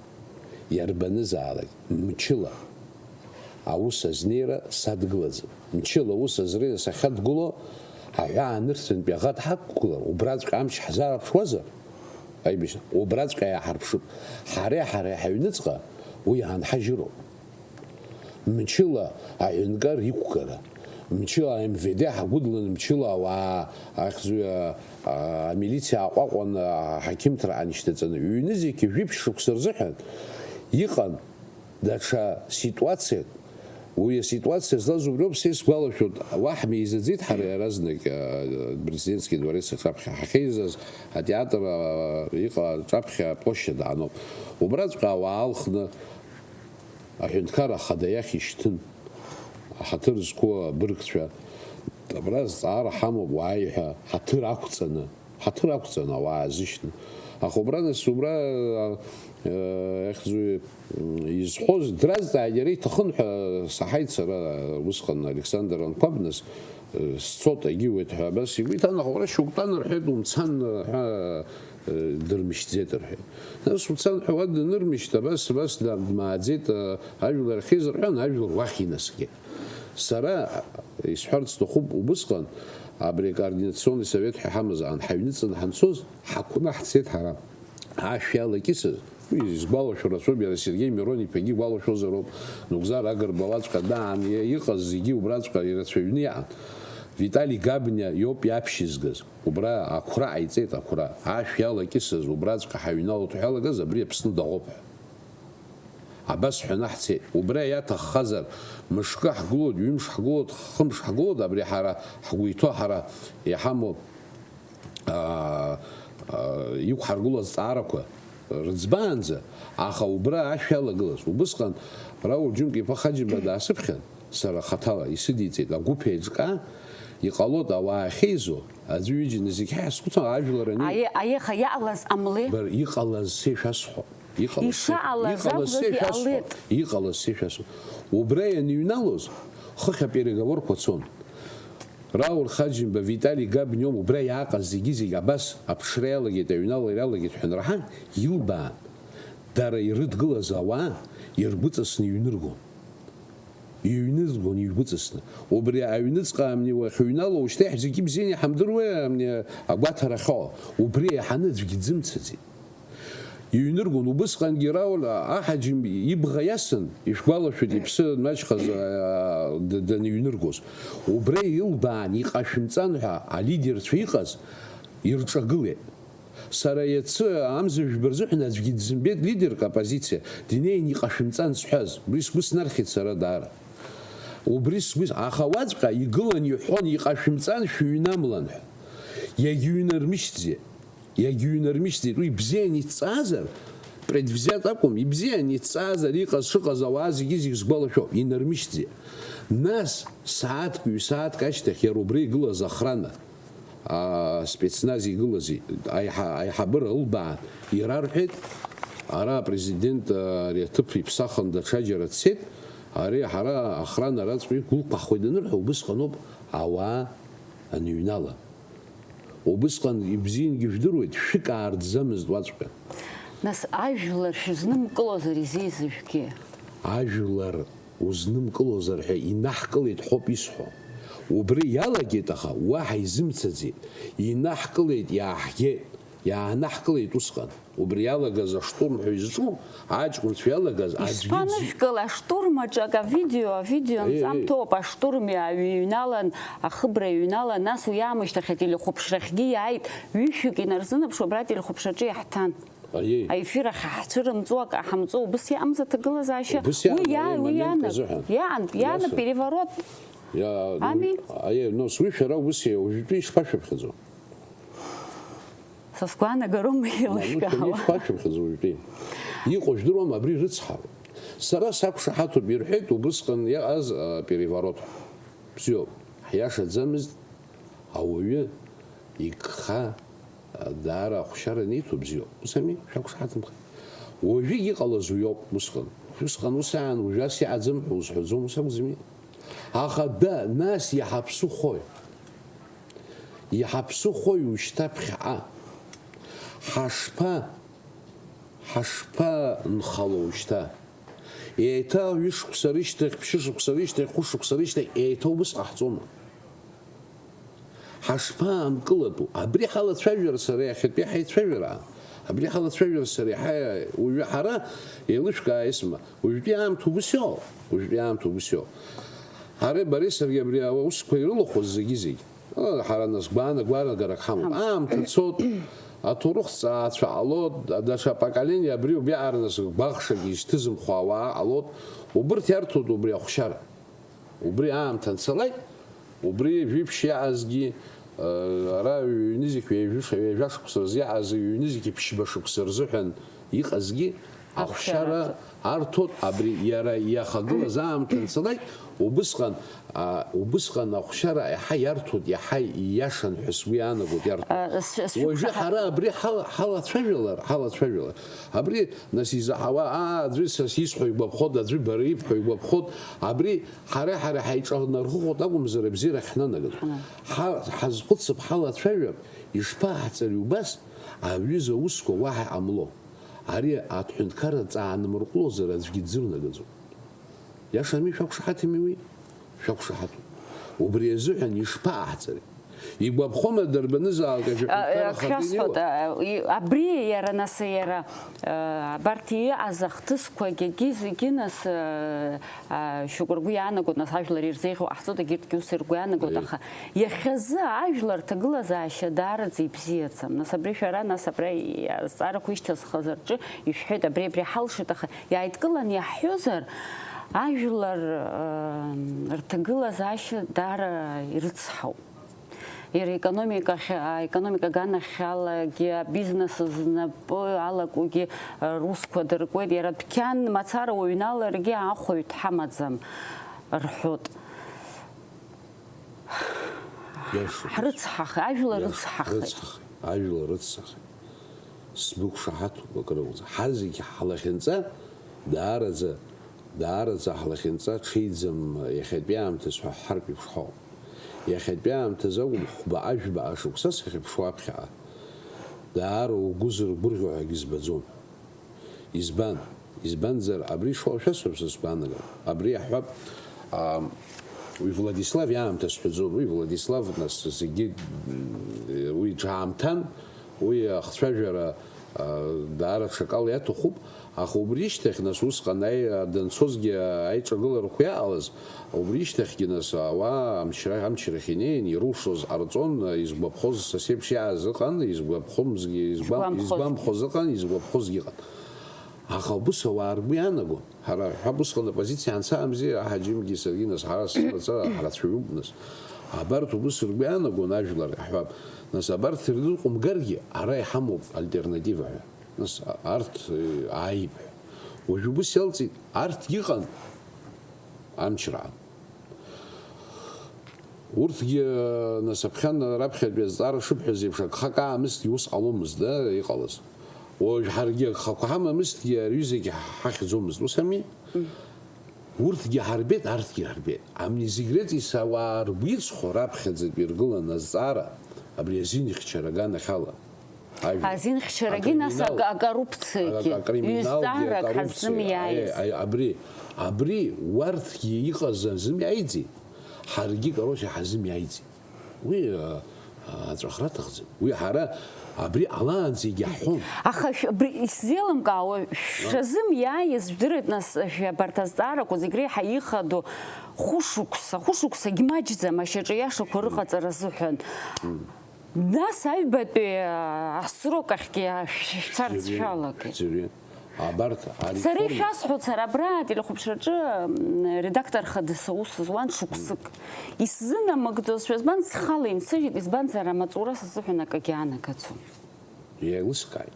иарбанызаалак, мчыла аус азнеира садгылаӡам. Мчыла аус азнеира сахьадгыло, аҳәаанырцәынтә иаӷа дҳақәгылар, убраҵәҟьа амч ҳзаарԥшуазар, аибашьра, убраҵәҟьа иааҳарԥшып. Ҳара, ҳара ҳаҩныҵҟа уи иаанҳажьыроуп. Мчыла аҳәынҭқар иқәгара, мчыла МВД ҳагәыдланы, мчыла ауаа ахьӡу-, а, а, амилициа аҟәаҟәан, а, аҳақьымҭра аншьҭаҵаны, ҩнызқьи жәиԥшь шықәса рзыҳәан иҟан даҽа ситуациак. Уи аситуациа злаз убриоуп, са исгәалашәоит, уаҳа ҳмеизаӡеит ҳара иаразнак, а, Президентский дворец аҿаԥхьа ҳахьеизаз, атеатр, а, иҟа-, аҿаԥхьа аплощадь ааноуп. Убраҵәҟьа ауаа алхны, аҳәынҭқар ахада иахь ишьҭын, аҳаҭыр зқәу абыргцәа, абра зҵаара ҳамоуп, уааи ҳәа, ҳаҭыр ақәҵаны, ҳаҭыр ақәҵаны ауаа аазышьҭын. Аха убра нас, убра, э, ихьӡу, м, изҳәоз дразҵааит, иара иҭахын ҳәа саҳаит сара, усҟан Александр Анқәаб нас, э, сцот, егьиуеит ҳәа абас игәы иҭан, аха убра шьоук тәан рҳәеит, умцан ҳәа, дырмышьҭӡеит рҳәеит. Нас уцан ҳәа уа данырмышьҭ, абас, абас да-, дмааӡеит, а, ажәлар ахьеизырҳәан, ажәлар уахь инаскьеит. Сара исҳәарц сҭахуп, убысҟан абри акоординационный совет ҳәа иҳамаз аан ҳаҩныҵаны ҳанцоз, ҳақәны ҳцеит ҳара. Ашә иалакьысыз, уи изгәалашәо рацәоуп, иара Сергеи Мирон-иԥагьы игәалашәозароуп, Нугзар Агрба уаҵәҟьа даан иа-, иҟаз зегьы убраҵәҟьа ирацәаҩны иҟан. Витали Габниа иоуп иаԥшьызгаз. Убра ақәра ҟаиҵеит, ақәра. Ашә иалакьысыз убраҵәҟьа ҳаҩналоит ҳәа иалагаз абри Аԥсны даӷоуп ҳәа. Абас ҳәаны ҳцеит. Убра иаҭаххазар, мышкы ҳгылоит, ҩымш ҳгылоит, хымш ҳгылоит, абри ҳара ҳгәы иҭоу ҳара иҳамоу, аа, аа, иқәҳаргылоу азҵаарақәа рыӡбаанӡа, аха убра ашә иалагылаз. Убысҟан Рауль Џьынка-иԥа Хаџьымба даасыԥхьан. Сара хаҭала исыдиҵеит, агәыԥ еиҿкаа, иҟалоит ауаа ахьеизо, аӡәы ҩыџьа назегь ҳәа схәыцуан, ажәлар ани-, Аиеи, аиеи, аха иҟалаз ҟамлеи? Бар, иҟалаз сеи шәасҳәо, иҟалаз сеи, Ишаҟалаз иҟалаз акәзаргьы сеи шәасҳәо, ҟалеит. Иҟалаз сеи шәасҳәо. Убра ианыҩналоз, хыхь апереговорқәа цон. Рауль Хаџьымба, Витали Габниом, убра иааҟаз зегьы-зегь абас аԥҽра иалагеит, аҩналара иалагеит ҳәа анраҳа, илбаан, дара ирыдгылаз ауаа иргәыҵасны иҩныргон. Иҩныҵгон игәыҵасны. Убри аҩныҵҟа амни уахьыҩнало, ушьҭа иаҳзегьы бзианы иҳамдыруеи, амни агәаҭара ахьыҟоу? Убри еиҳаны аӡәгьы дзымцаӡеит. Иҩныргон, убысҟангьы Рауль аҳаџьым ибӷа иасын, ишәгәалашәоит, иԥсы маҷхаз, а, д-, даныҩныргоз. Убра илбаан, иҟашәымҵан ҳәа алидерцәа иҟаз ирҿагылеит. Сара иацы амза жәба рзыҳәан аӡәгьы дсымбеит, лидерк оппозициа днеин иҟашәымҵан сҳәаз, убри сгәы снархьит сара даара. Убри сгәы, аха уаҵәҟьа игылан иҳәон, иҟашәымҵан, шәыҩнамлан ҳәа. Иагьыҩнармышьҭӡеит, иагьыҩнармышьҭӡеит, уи бзиан иҭҵаазар, предвзят акәым, ибзиан иҭҵаазар, иҟаз шыҟаз ауаа зегьы-зегь сгәалашәоит, инармышьҭӡеит. Нас, сааҭк, ҩ-сааҭк ашьҭахь иара убра игылаз охрана, а, спецназ игылази, аиҳа-, аиҳабыра ылбаан, ирарҳәеит, ара апрезидент, а, ари аҭыԥ иԥсахын даҽаџьара дцеит, ари ҳара охрана раҵәҟьа иқәгәыӷқәа ҳхәеит анырҳәа, убысҟаноуп ауаа аныҩнала. Убысҟан ибзиангьы жәдыруеит, шәык аарӡӡамызт уаҵәҟьа. Нас ажәлар шәызнымкылозар изеизыжәгьы? Ажәлар Узнымкылозар ҳәа инаҳкылеит ҳәоуп исҳәо. Убри иалагеит, аха уаҳа изымцаӡеит. Инаҳкылеит, иааҳгеит, иаанаҳкылеит усҟан. Убри иалагаз аштурм ҳәа изҿу аҷкәынцәа иалагаз аӡәгьы дзы- Ишԥанышәкыл аштурм аҿы акы авидео, авидео Еи, еи. Нҵамҭоуп, аштурми аҩы иҩналан, ахыбра иҩналан, нас уи аамышьҭахь ателехәаԥшрахьгьы иааит, ҩышәҩык инарзынаԥшуа абра ателехәаԥшраҿы иаҳҭан. Аиеи. Аефир ахь ҳцәырымҵуа, акы ҳамҵуа, убыс иҟамзар аҭагылазаашьа? Убыс иҟан, уи иа-, аиеи, уи момент иаанагт. Азыҳәан. Иаан-, иаанагт Иаша. Переворот. Иа-, Ами? Аиеи, но, уи шәара убыс иа-, уажәтәи ишԥашәыԥхьаӡо? Са сгәаанагароума Ма, ну, еилышәкаауа? Шәара ишԥашәыԥхьаӡо уажәтәи? Иҟоу жәдыруама, абри рыцҳауп. Сара сақәшаҳаҭуп, ирҳәеит убысҟан иҟаз, а, переворот. Бзиоуп, ҳиашаӡамызт, ауаҩы игха, а, даара ахәшьара аниҭо бзиоуп. Ус ами, шәақәшаҳаҭымхеит. Уажәы иҟалаз уиоуп, усҟан. Усҟан ус аан, уажәы ас иҟаӡам ҳәа узҳәаӡом, ус акәӡами? Аха да, нас иҳаԥсыхәои? Иҳаԥсыхәои ушьҭа ԥхьаҟа? Ҳашԥа, ҳашԥанхало ушьҭа? Еиҭа ҩышықәса рышьҭахь, ԥшьышықәса рышьҭахь, хәышықәса рышьҭахь еиҭа убыс ҟаҳҵома? Ҳашԥаанкылатәу? Абри ҳалацәажәара сара иахьатәи ҳаицәажәара, абри ҳалацәажәара сара иаҳа уажәы ҳара еилышәкаа исма. Уажәтәи аамҭа убыс иоуп, уажәтәи аамҭа убыс иоуп. Ҳареи бареи саргьы абри аусқәа ирылахәыз зегьы-зегь, ы, ҳара нас гәаанагара-, гәаанагарак ҳамоуп. Ҳамоуп. Аамҭа цот, аҭоурых ҵаацәа ҟалот, даҽа апоколение абри убриаҟара нас гәаӷшагьы изҭызымхо ауаа ҟалот, убырҭ иарҭоит убри ахәшьара. Убри аамҭа анцалак, убри жәиԥшь иаазгьы, э, ара ҩ-, ҩнызқь ҩажәа-, ҩажәа шықәса рзы иааз, ҩнызқь ԥшьба шықәса рзыҳәан иҟазгьы ахәшьара ахәшьара арҭоит, абри иара иахагылаз аамҭа анцалак, убысҟан, а, убысҟан ахәшьара иаҳа иарҭоит, иаҳа ииашан ҳәа сгәы иаанагоит, иарҭоит. А, с-, с-, Уажәы ҳара абри ҳала-, ҳалацәажәалар, ҳалацәажәалар, абри нас изаҳауа, аа, аӡәы са сисҳәо игәаԥхоит, аӡәы бара ибҳәо игәаԥхоит, абри Ҳара, ҳара ҳаиҿанархоит акәымзар, абзиара ҳнанагоит. Ҳа-, ҳа-, ҳазхәыцып, ҳалацәажәап, ишԥаҳҵари убас, аҩыза аусқәа уаҳа иҟамло. Ари аҳәынҭқарра ҵаанымырҟәлозар аӡәгьы дзырнагаӡом. Иашами, шәақәшаҳаҭыми уи? Шәақәшаҳаҭуп. Убри азыҳәан ишԥаҟаҳҵари? Игәаԥхома дарбанызаалак аҿы А, акы ахаҭа шәасҳәоит, инеиуа? А, и-, абри иара нас, иара, а, абарҭ иҟаз ахҭысқәагьы зегьы нас, а, а, шьоук ргәы иаанагоит, нас ажәлар ирзеиӷьу ҟаҳҵоит, егьырҭгьы ус ргәы иаанагоит, Аиеи. Аха иахьазы ажәлар рҭагылазаашьа даараӡа ибзиаӡам. Нас абри шәара, нас абра и-, азҵаарақәа ишьҭазхаз рҿы ишәҳәеит, абри, абри ҳалшоит, аха иааидкыланы иаҳҳәозар, ажәлар, а, рҭагылазаашьа даара ирыцҳауп. Иара аекономикахь, аекономика аганахьалагьы, абизнес знапы алакугьы, э, русқәа дыркуеит. Иара адәқьан мацара уҩналаргьы, аахәаҩ дҳамаӡам рҳәоит. Иашоуп. Ҳрыцҳахеит, ажәлар Иашоуп. Рыцҳахеит. Рыцҳахеит, ажәлар рыцҳахеит. Сбықәшаҳаҭуп акрыҟоуҵа. Ҳазегь ҳлахьынҵа даараӡа, даараӡа ҳлахьынҵа ҽеиӡам, иахьатәи аамҭазы ҳәа ҳҳартә еиԥш ҳауп. Иахьатәи аамҭазы акәым, хәба-жәба ашықәса сахьыԥшуа аԥхьаҟа, даара угәы зыргәырӷьо ҳәагьы збаӡом. Избан? Избанзар, абри шо-, шәасҳәап са сгәаанагара. Абри иаҳҳәап, аа, уи Владислав иаамҭа сҳәаӡом, уи Владислав нас зегьы, м, уи ҽаамҭан, уи ахцәажәара, аа, даара ҽакала иаҭахуп, аха убри ишьҭахь, нас, усҟан аи-, данцозгьы аиҿагыларақәа иаҟалаз, убри ишьҭахьгьы, нас, ауаа амчра-, амчрахь инеин, ирылшоз ҟарҵон, изгәаԥхоз са сеиԥш иааз ыҟан, изгәаԥхомзгьы, изгәам-, Изгәамԥхоз. Изгәамԥхоз ыҟан, изгәаԥхозгьы ыҟан. Аха убыс ауаа ргәы иаанагон, ҳара ҳәа усҟан аппозициа ансаамзи, аҳаџьымгьы саргьы, нас, ҳара сымаҵ ҳрацәаҩуп, нас. Абарҭ убыс ргәы иаанагон ажәлар, иаҳҳәап, нас, абарҭ ирныҟәымгаргьы, ара иҳамоуп альтернатива ҳәа. Нас, а-, арҭ, э, ааип ҳәа. Уажә убыс иалҵит, арҭгьы ыҟан, амчра. Урҭгьы, нас, аԥхьан раԥхьатәи азҵаара шыбҳәаз еиԥш, агхак аамысҭгьы ус ҟаломызт, да, иҟалаз. Уажә ҳаргьы агхақәа ҳамамызҭгьы, ари зегь ҳахьӡомызт, ус ами? Мм. Урҭгьы ҳарбеит, арҭгьы ҳарбеит. Амни зегь рыҵис ауаа ргәы иҵхо раԥхьаӡатәи иргылан азҵаара, абри азин ихьчара аганахьала. Ажәа. Азинхьчарагьы, нас, акриминал, ак-, акоррупциагьы, акриминалгьы, ҩ-зҵаарак акоррупциа, ҳазымиааиз. Аи, аи, абри, абри, уарҭгьы иҟаз азымиааиӡеит, ҳаргьы, короче, ҳазымиааиӡеит. Уи, а, а, аҵәахра аҭахӡам. Уи ҳара абри ҟалаанӡагьы ҳҳәон. Аха шә-, абри исзеилымкаауа, шәазымиааиз жәдырит, нас, шәа абарҭ азҵаарақәа зегь реиҳа ихадоу хәышықәса, хәышықәсагь маҷӡам ашьаҿа иашақәа рыҟаҵара азыҳәан. Нас аҩбатәи, а, асрок ахьгьы, а, шә-, шәцарц шәалагеит. Абарҭ ареформа. Сара ишәасҳәоит, сара абра ателехәаԥшраҿы, м, редактор хадас аус зуан шықәсык. Исзынамыгӡозшәа, избан, схала инсыжьит, избанзар, амаҵура сзыҳәан акагьы аанагаӡом. Еилыскааит,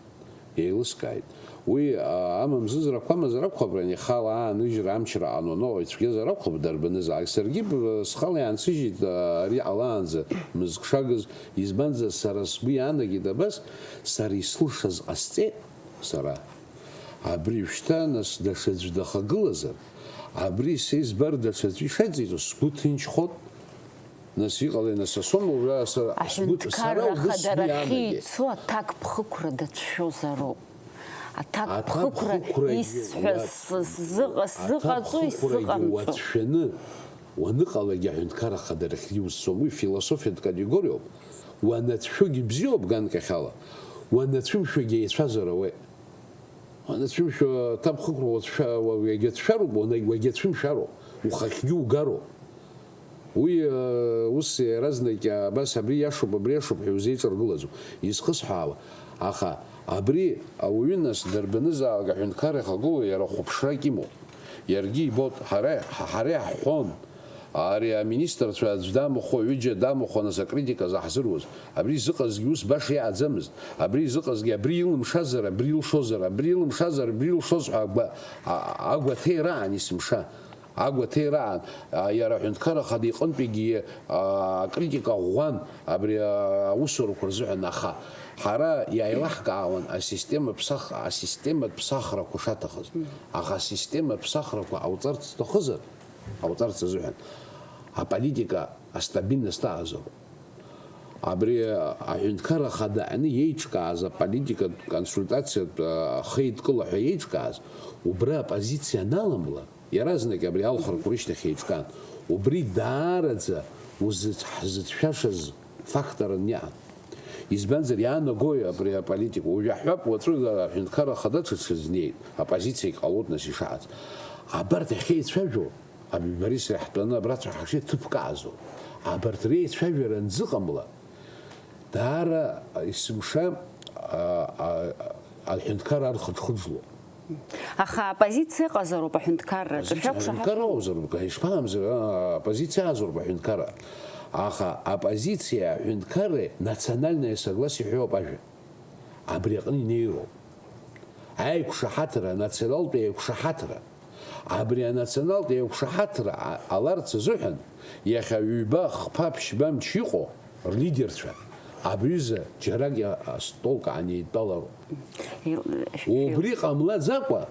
еилыскааит. Уи, а, амамзызрақәа амазар акәхап, ани ихала ааныжьра амчра ҟаноно, ицәгьазар акәхап дарбанызаалак. Саргьы б-, схала иаансыжьит, а, ари ҟалаанӡа мызкшагыз, избанзар, сара сгәы иаанагеит абас, сара ислылшаз ҟасҵеит, сара. Абри шьҭа, нас, даҽаӡә дахагылазар, абри са избар даҽаӡәы ишаҵеиҵо, сгәы ҭынчхот. Нас иҟалеи, нас, асома уажәы са, сгәы, сара Аҳәынҭқарра убыс сгәы Ахадарахьы иаанагеит. Ицо аҭакԥхықәра дацәшәозароуп. Аҭакԥхықәра Аҭакԥхықәрагьы исҳәаз уа-, с-, сзыҟа-, сзыҟаҵо, аҭакԥхықәрагьы исзыҟамҵо. Уацәшәаны уаныҟалак Аҳәынҭқарра Ахадарахьгьы узцом. Уи философиатә категориоуп. Уанацәшәогьы бзиоуп ганкахьала, уанацәымшәогьы еицәазар ауеит. Уанацәымшәо, аҭакԥхықәра уацәшәа-, уа-, уагьацәшәароуп, уана-, уагьацәымшәароуп, ухахьгьы угароуп. Уи, э, ус иаразнак, абас абри иашоуп, абри иашоуп ҳәа иузеиҿаргылаӡом. Изхысҳәаауа, аха абри ауаҩы, нас, дарбанызаалак аҳәынҭқарра ихагылоу иара хәаԥшрак имоуп. Иаргьы ибоит, ҳара, ҳа-, ҳара иаҳҳәон, ари аминистрцәа аӡә дамыхәо, ҩыџьа дамыхәо, нас, акритика заҳзыруз. Абри зыҟазгьы ус баша иҟаӡамызт. Абри зыҟазгьы, абри илымшазар, абри илшозар, абри илымшазар, абри илшоз ҳәа агәа-, а-, агәаҭеира аан есымша. Агәаҭеира аан, а, иара аҳәынҭқарра ахада иҟынтәигьы, а, акритика ӷәӷәан абри, а, аусурақәа рзыҳәан, аха ҳара иааилаҳкаауан асистема ԥсах-, асистематә ԥсахрақәа шаҭахыз. Аха асистематә ԥсахрақәа ҟауҵарц зҭахызар, ҟауҵарц азыҳәан аполитика астабильность аҟазароуп. Абри аҳәынҭқарра ахада аҟны иеиҿкааз аполитикатә консультациатә, а, хеидкыла ҳәа иеиҿкааз, убра апозициа аналамла, иаразнак абри алхрақәа рышьҭахь еиҿкаан. Убри даараӡа узыц-, ҳзыцәшәашаз факторын иаан. Избанзар, иаанагои абри аполитика? Уажә аҳәап, уаҵәы аҳәынҭқарра ахада ҽаҽазы днеит, апозициагь ҟалоит нас ишаҳац. Абарҭ ахьеицәажәо, Абибарис иаҳтәаны абрацәа ҳашеи ҭыԥкаазу? Абарҭ реицәажәара анзыҟамла, даара есымша, а, а, аҳәынҭқарра архыџхыџло. Аха аоппозициа ыҟазароуп аҳәынҭқарраҿы, Аҳәынҭқарра шәақәшаҳаҭума? Ыҟазароуп, ишԥаҟамзар, а, аоппозициа азароуп аҳәынҭқарра. Аха аоппозициеи аҳәынҭқарреи национальное согласие ҳәоуп ажәа. Абри аҟны инеироуп. Аиқәшаҳаҭра, анационалтә еиқәшаҳаҭра. Абри анационалтә еиқәшаҳаҭра а-, ҟаларц азыҳәан, иахьа ҩба, хԥа, ԥшьба мчы иҟоу рлидерцәа абри аҩыза џьарак иа-, астолк аанеидтәалароуп. Ил-, шәи- Убри ҟамлаӡакәа,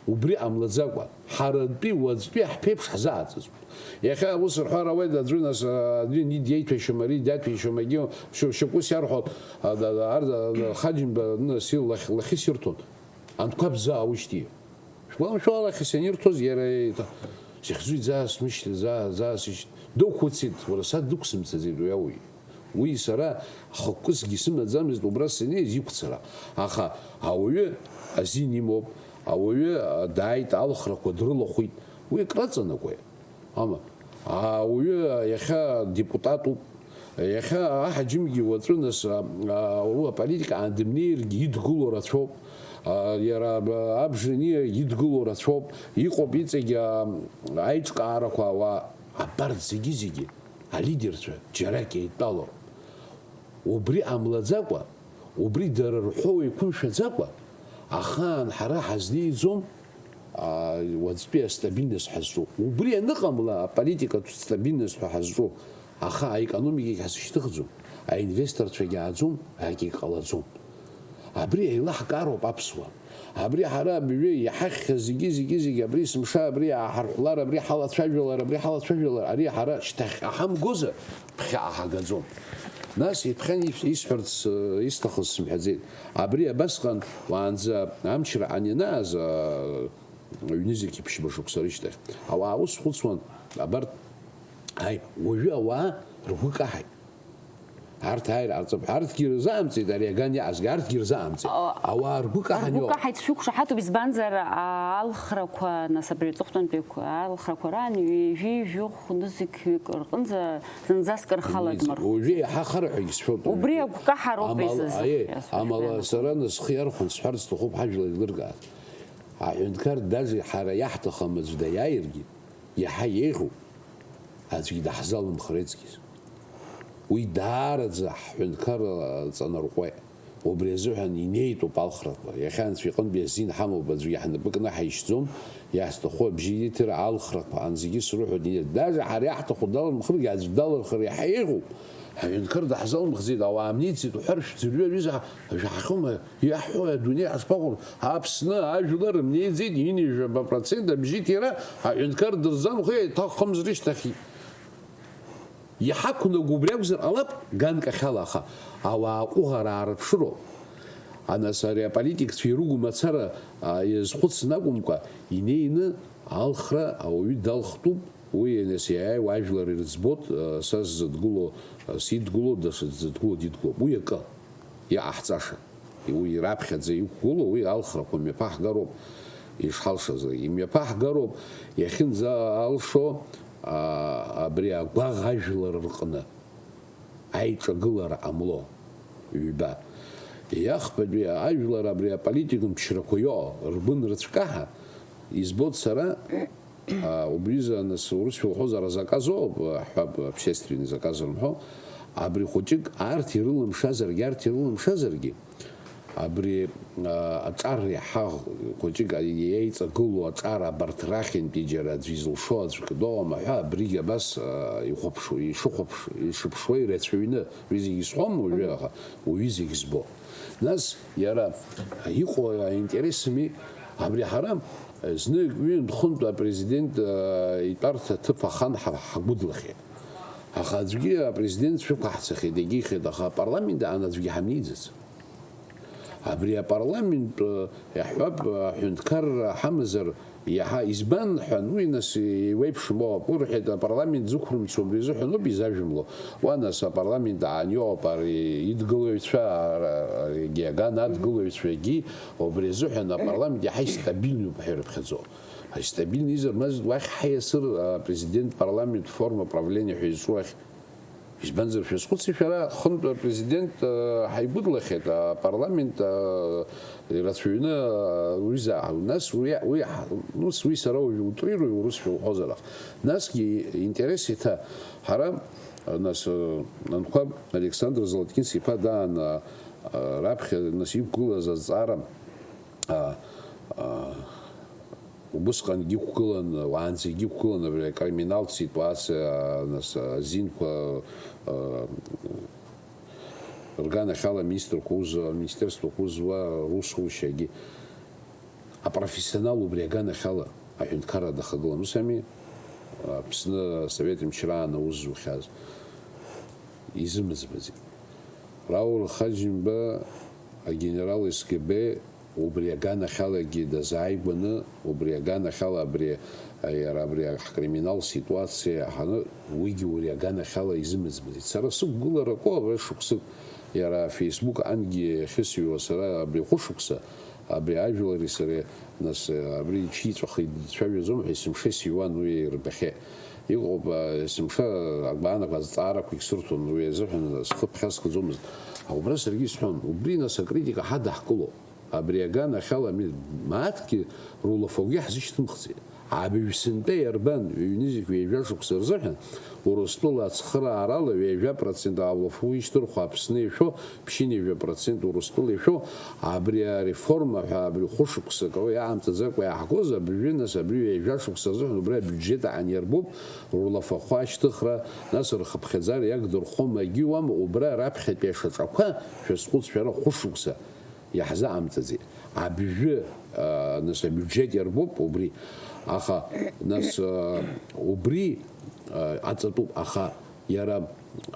убри ҟамлаӡакәа, ҳарантәи уаҵәтәи ҳԥеиԥш ҳзааӡаӡом. Иахьа ус рҳәар ауеит, аӡәы нас, а, аӡәы ни диеиҭәашьом, ари диаҭәеишьом, агьи шьо-, шьоукыс иарҳәон, а, да, да, ар-, да, да, Хаџьымба, нас, лахь-, лахьы сирҭон. Анҭқәа бзаауижьҭеи. Шәгәалам, шәалахь санирҭоз, иара еиҭа, сихьӡуи, ӡаасмышьҭ-, ӡаа-, ӡаасышьҭ-, дықәыцит, уара, са дықәсымцаӡеит уи ауаҩ. Уи сара хықәкысгьы сымаӡамызт, убра саннеиз иқәцара. Аха ауаҩы азин имоуп, ауаҩы, а, дааит, алхрақәа дрылахәит. Уи акраҵанакуеи? Ама, ауаҩы иахьа депутатуп, иахьа аҳаџьымгьы уаҵәы нас, а, а, уи аполитика аан дымнеиргьы идгыло рацәоуп, а, иара аб-, абжа ани идгыло рацәоуп, иҟоуп иҵегь, а, аиҿкаарақәа ауаа, абарҭ зегьы-зегьы алидерцәа џьарак еидтәалоуп. Убри ҟамлаӡакәа, убри дара рҳәоу еиқәымшәаӡакәа, ахаан ҳара ҳазнеиӡом, а, уаҵәтәи астабильность ҳазҿу. Убри аныҟамла, аполитикатә стабильность ҳәа ҳазҿу, аха аекономикагь ҳазышьҭыхӡом, аинвесторцәагь ааӡом, акгьы ҟалаӡом. Абри еилаҳкаароуп аԥсуаа. Абри ҳара абҩы иҳахьхьаз зегьы, зегьы, зегьы, абри есымша, абри ааҳарҳәлар, абри ҳалацәажәалар, абри ҳалацәажәалар, ари ҳара шьҭахьҟа ҳамгозар, ԥхьаҟа ҳагаӡом. Нас иԥхьан ис-, исҳәарц, э, исҭахыз сымҳәаӡеит. Абри абасҟан, уаанӡа амчра анианааз, э, ҩнызқьи ԥшьба шықәса рышьҭахь, ауаа ус хәыцуан, абарҭ, ааи, уажәы ауаа ргәы каҳаит. Арҭ ааир ҟарҵап, арҭгьы ирзаамҵеит, ари аган иаазгьы, арҭгьы ирзаамҵеит. О, ауаа ргәы каҳан ргәы иоуп. Каҳаит, шәықәшаҳаҭуп, избанзар, а, алхрақәа, нас абри аҵыхәтәантәи алхрақәа раан ҩажәи жәохә нызқьҩык рҟынӡа зынӡаск рхала Имеется. Дмырхәыцит. Уажәы иаҳа ахарҳәагь сшәоит. Убри уажәы. Агәкаҳароуп Амала, изызхиаз, аиеи, уажәы амала ианаҳа. Сара насхы иархәан сҳәарц сҭахуп ҳажәлар еилыркаар. Аҳәынҭқар даже ҳара иаҳҭахым аӡә даиааиргьы, иаҳа еиӷьуп, аӡәгьы даҳзалымхыр аҵкьыс. Уи даараӡа ҳҳәынҭқарра ҵанарҟәуеит. Убри азыҳәан инеитәуп алхрақәа. Иахьа Анцәа иҟынтә иазин ҳамоуп, аӡәгьы ҳнапы кны ҳаишьӡом, иаҳҭаху абжьы иҭира алхрақәа, ан зегьы срыҳәоит, инеит. Даже ҳара иаҳҭаху даламхыргьы, аӡә далырхыр иаҳа еиӷьуп. Аҳәынҭқар даҳзалымхӡеит, ауаа мнеицит уҳәар, шәӡырҩы аҩыза ҳашәаҳахьоума? Иаҳҳәо адунеи ҳашԥаҟоу? Аԥсны ажәлар рымнеиӡеит, ҩынҩажәаба процент абжьыҭира аҳәынҭқар дырзамхо еиҭаххымз рышьҭахь. Иҳақәнаго убри акәзар ҟалап, ганкахьала, аха ауаа аҟәыӷара аарыԥшыроуп. Анас ари аполитикцәа ирыгу мацара, а, иазхәыцны акәымкәа, инеины алхра ауаҩы далхтәуп, уи ианасиааиуа ажәлар ирыӡбот, а, са сзыдгыло, а, сидгыло, даҽаӡә дзыдгыло дидгылоуп. Уи акы. Иҟаҳҵаша. Уи раԥхьаӡа иқәгылоу, уи алхрақәа мҩаԥаҳгароуп, ишҳалшаз, имҩаԥаҳгароуп, иахьынӡаалшо, а, абри агәаӷ ажәлар рҟны аиҿагылара ҟамло, ҩба. Иахԥатәи ажәлар абри аполитикатә ԥшрақәа иоуа, ргәы нрыцәкаҳа, избоит сара, А, убри изы, нас, урысшәа уҳәозар, азаказ оуп, ҳҳәап, общественный заказ рымҳәо, абри хәыҷык арҭ ирылымшазаргьы, арҭ ирылымшазаргьы, абри, а, аҿар иаҳа хәыҷык еиҵагылоу аҿар абарҭ рахьынтәи џьара аӡә изылшо аӡәк доуама ҳәа, абригь абас, а, ихәаԥшуа, ишыхәаԥш-, ишыԥшуа ирацәаҩны, уи зегьы исҳәом уажәы, аха уаҩы зегь збо. Нас иара иҟоу аинтерес ами, абри ҳара, э, зны-ҩынтә-хынтә апрезидент, э, итәарҭа ҭыԥ ахан ҳа-, ҳагәыдлахьеит. Аха аӡәгьы апрезидент шәықәаҳцахьеит, егьихьеит, аха апарламент аан аӡәгьы ҳамнеиӡац. Абри апарламент, э, иаҳҳәап, аҳәынҭқарра ҳамазар, Иаҳа, избан ҳәа, уи, нас, еиуеиԥшым оуп, урҳәеит, апарламент зықәрымцо убри азыҳәаноуп изажәымло. Уа, нас, апарламент аан иоуп ари идгылаҩцәа, ара, егьи аган адгылаҩцәагьы, убри азыҳәан апарламент иаҳа истабильноуп ҳәа ирыԥхьаӡо. Истабильный изар, мазт уахь ҳаиасыр, апрезидент, парламент, форма правления ҳәа изҿу ахь. Избанзар, шәазхәыци шәара, хынтә апрезидент, э, ҳаигәыдлахьеит, апарламент, э, ирацәаҩны, э, уи за-, нас уи, уи ҳ-, ус уи сара уажәы утрирую, урысшәа уҳәозар, аха. Насгьы интерес иҭа, ҳара, э, нас, э, Анқәаб Александр Золотинский-иԥа даан, э, э, раԥхьа нас иқәгылаз азҵаара, э, э, Убысҟангьы иқәгылан, уаанӡагьы иқәгылан абри акриминалтә ситуациа, нас, азинқәа, а, рганахьала аминистрқәа уз-, аминистерствақәа узуа русушьагьы. Апрофессионал убри аганахьала аҳәынҭқарра дахагылан, ус ами? Аԥсны асовет мчраан аус зухьаз. Изымыӡбаӡеит. Рауль Хаџьымба агенерал СГБ убри аганахьалагьы дазааигәаны, убри аганахьала абри, иара абри ҳкриминал ситуациа иаҳаны, уигьы ури аганахьала изымыӡбаӡеит. Сара сықәгылара акоуп, абри шықәсык, иара Facebook ангьы иахьысыҩуа сара абри хәышықәса, абри ажәлари сареи, нас, абри иҽиҵәахит, дцәажәаӡом ҳәа есымша исыҩуан, уи ирбахьеит. Иҟоуп, а, есымша агәаанагара азҵаарақәагь сырҭон, уи азыҳәан схы ԥхьаскӡомызт. Убра саргьы исҳәон, убри, нас, акритика ҳадаҳкыло. Абри аганахьала ми-, мааҭгьы рулафагьы ҳзышьҭымхӡеит. Абыжә сынтәа иарбан, ҩ-, ҩнызқь ҩажәа шықәса рзыҳәан, Урыстәыла ацхыраарала ҩажәа процент аулафагьы ишьҭырхуа Аԥсны ишәо, ԥшьынҩажәа процент Урыстәыла ишәо, абри ареформа ҳәа абри хәышықәсак ауа иаамҵаӡакәа иааҳгоз абыржәы, нас, абри ҩажәа шықәса азыҳәан убри абиуџьет аан иарбоуп, рулафахәы ашьҭыхра, нас, рхыԥхьаӡара иагдырхәом, егьиуама, убра раԥхьатәи ашаҿақәа шәазхәыц шәара хәышықәса иаҳзаамҵаӡеит. Абжәы, а, нас, абиуџьет иарбоуп убри. Аха, нас, а, убри, а, аҵатәуп, аха Иара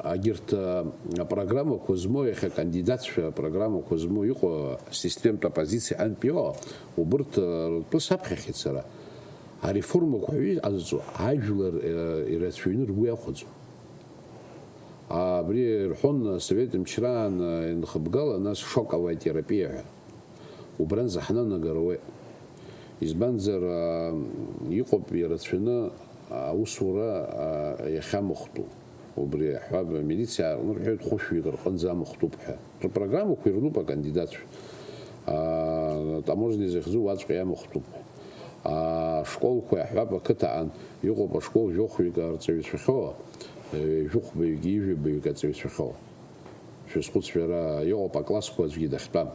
агьырҭ, а, апрограммақәа змоу, иахьа акандидатцәа апрограммақәа змоу иҟоу асистемтә оппозициа антио, убырҭ, а, ртәы саԥхьахьеит сара. Ареформақәа ҳәа иҟазҵо ажәлар, а, ирацәаҩны ргәы иахәаӡом. Абри ирҳәон асовет мчраан, а, инхыбгала, нас шоковая терапия ҳәа. Убранӡа ҳнанагар ауеит. Избанзар, аа, иҟоуп ирацәаны аусура, аа, иахьамыхтәу. Убри аҳәап, амилициа аҟны рҳәоит, хәышәҩык рҟынӡа амыхтәуп ҳәа. Рпрограммақәа ирнуп акандидатцәа. Аа, таможни захьӡу уаҵәҟьа иамыхтәуп ҳәа. Ашколқәа иаҳҳәап, ақыҭаҟан иҟоуп ашкол жәохәҩык арҵаҩцәахьоу, жәохәбаҩык, ижәабаҩык аҵаҩцәахьоу. Шәазхәыц, шәара, иҟоуп аклассқәа аӡәгьы дахьтәам.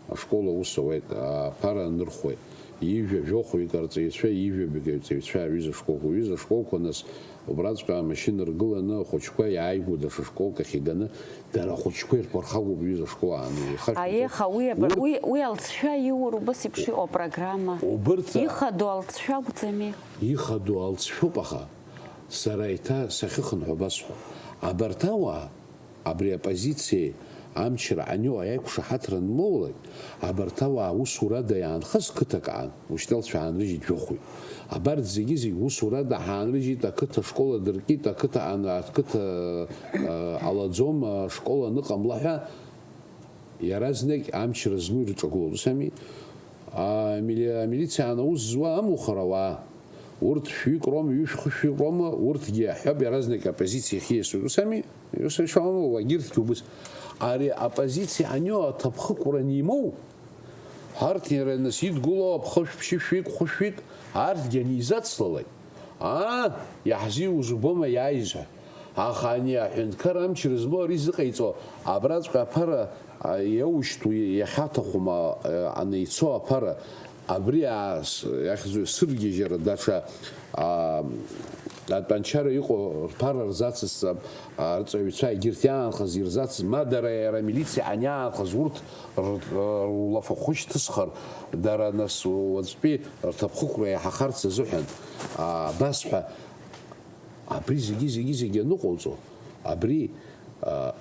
Ашкол аус ауеит, аԥара анырхуеит. Ижәа жәохәҩык арҵаҩцәа, ижәабаҩык аҩҵаҩцәа, аҩыза школқәа. Аҩыза школқәа, нас, убраҵәҟьа амашьына ргыланы ахәыҷқәа иааигәоу даҽа школк ахь иганы, дара ахәыҷқәа ирԥырхагоуп аҩыза школ ааны. Еиха шәымҳәои? Аиеи, аха уи аба-, Урҭ уи, уи алҵшәа иур, убас еиԥш иҟоу апрограмма. Убырҭ ихадоу алҵшәа акәӡами? Ихадоу алҵшәоуп, аха сара еиҭа сахьыхынҳәуа басҳәо. Абарҭ ауаа, абри аоппозициеи амчра ҳаниоу аиқәшаҳаҭра анмоулак, абарҭ ауаа усурада иаанхаз қыҭак аан, ушьҭалцәа аанрыжьит жәохәҩык. Абарҭ зегьы-зегь усурада ҳаанрыжьит, ақыҭа школ адыркит, ақыҭа ан-, ақыҭа, а, ҟалаӡом, ашкол аныҟамла ҳәа, иаразнак амчра змоу ирҿагылоуп, ус ами? Амили-, амилициа аус зуа амухыр ауаа, урҭ шәҩык роума, ҩышә-хышәҩык роума, урҭгьы иаҳҳәап, иаразнак аоппозициа ахь ииасуеит, ус ами? Ус ишамоу, уагьырҭгьы убыс. Ари аоппозициа аниоу аҭыԥхықәра анимоу, арҭ иара нас идгылоу аԥхышә ԥшьышәҩык, хәышәҩык, арҭгьы анизацлалак, аа, иаҳзиуз убома иааиз ҳәа. Аха ани аҳәынҭқар амчра змоу ари зыҟаиҵо, абраҵәҟьа аԥара, а, иаушьҭу иахьаҭахума, а, аны ицо аԥара, абри аас-, иахьӡу сыргьежьра даҽа, а, атәанчара иҟоу рԥара рзацысҵап, а, арҵаҩцәа егьырҭ иаанхаз ирзацыз, ма дара иара амилициа аниаанхаз урҭ р-, р-, рулафахәы шьҭысхыр, дара нас уаҵәтәи рҭыԥхықәра иаҳахарц азыҳәан, а, абас ҳәа, абри зегьы, зегьы, зегьы аныҟауҵо, абри, а,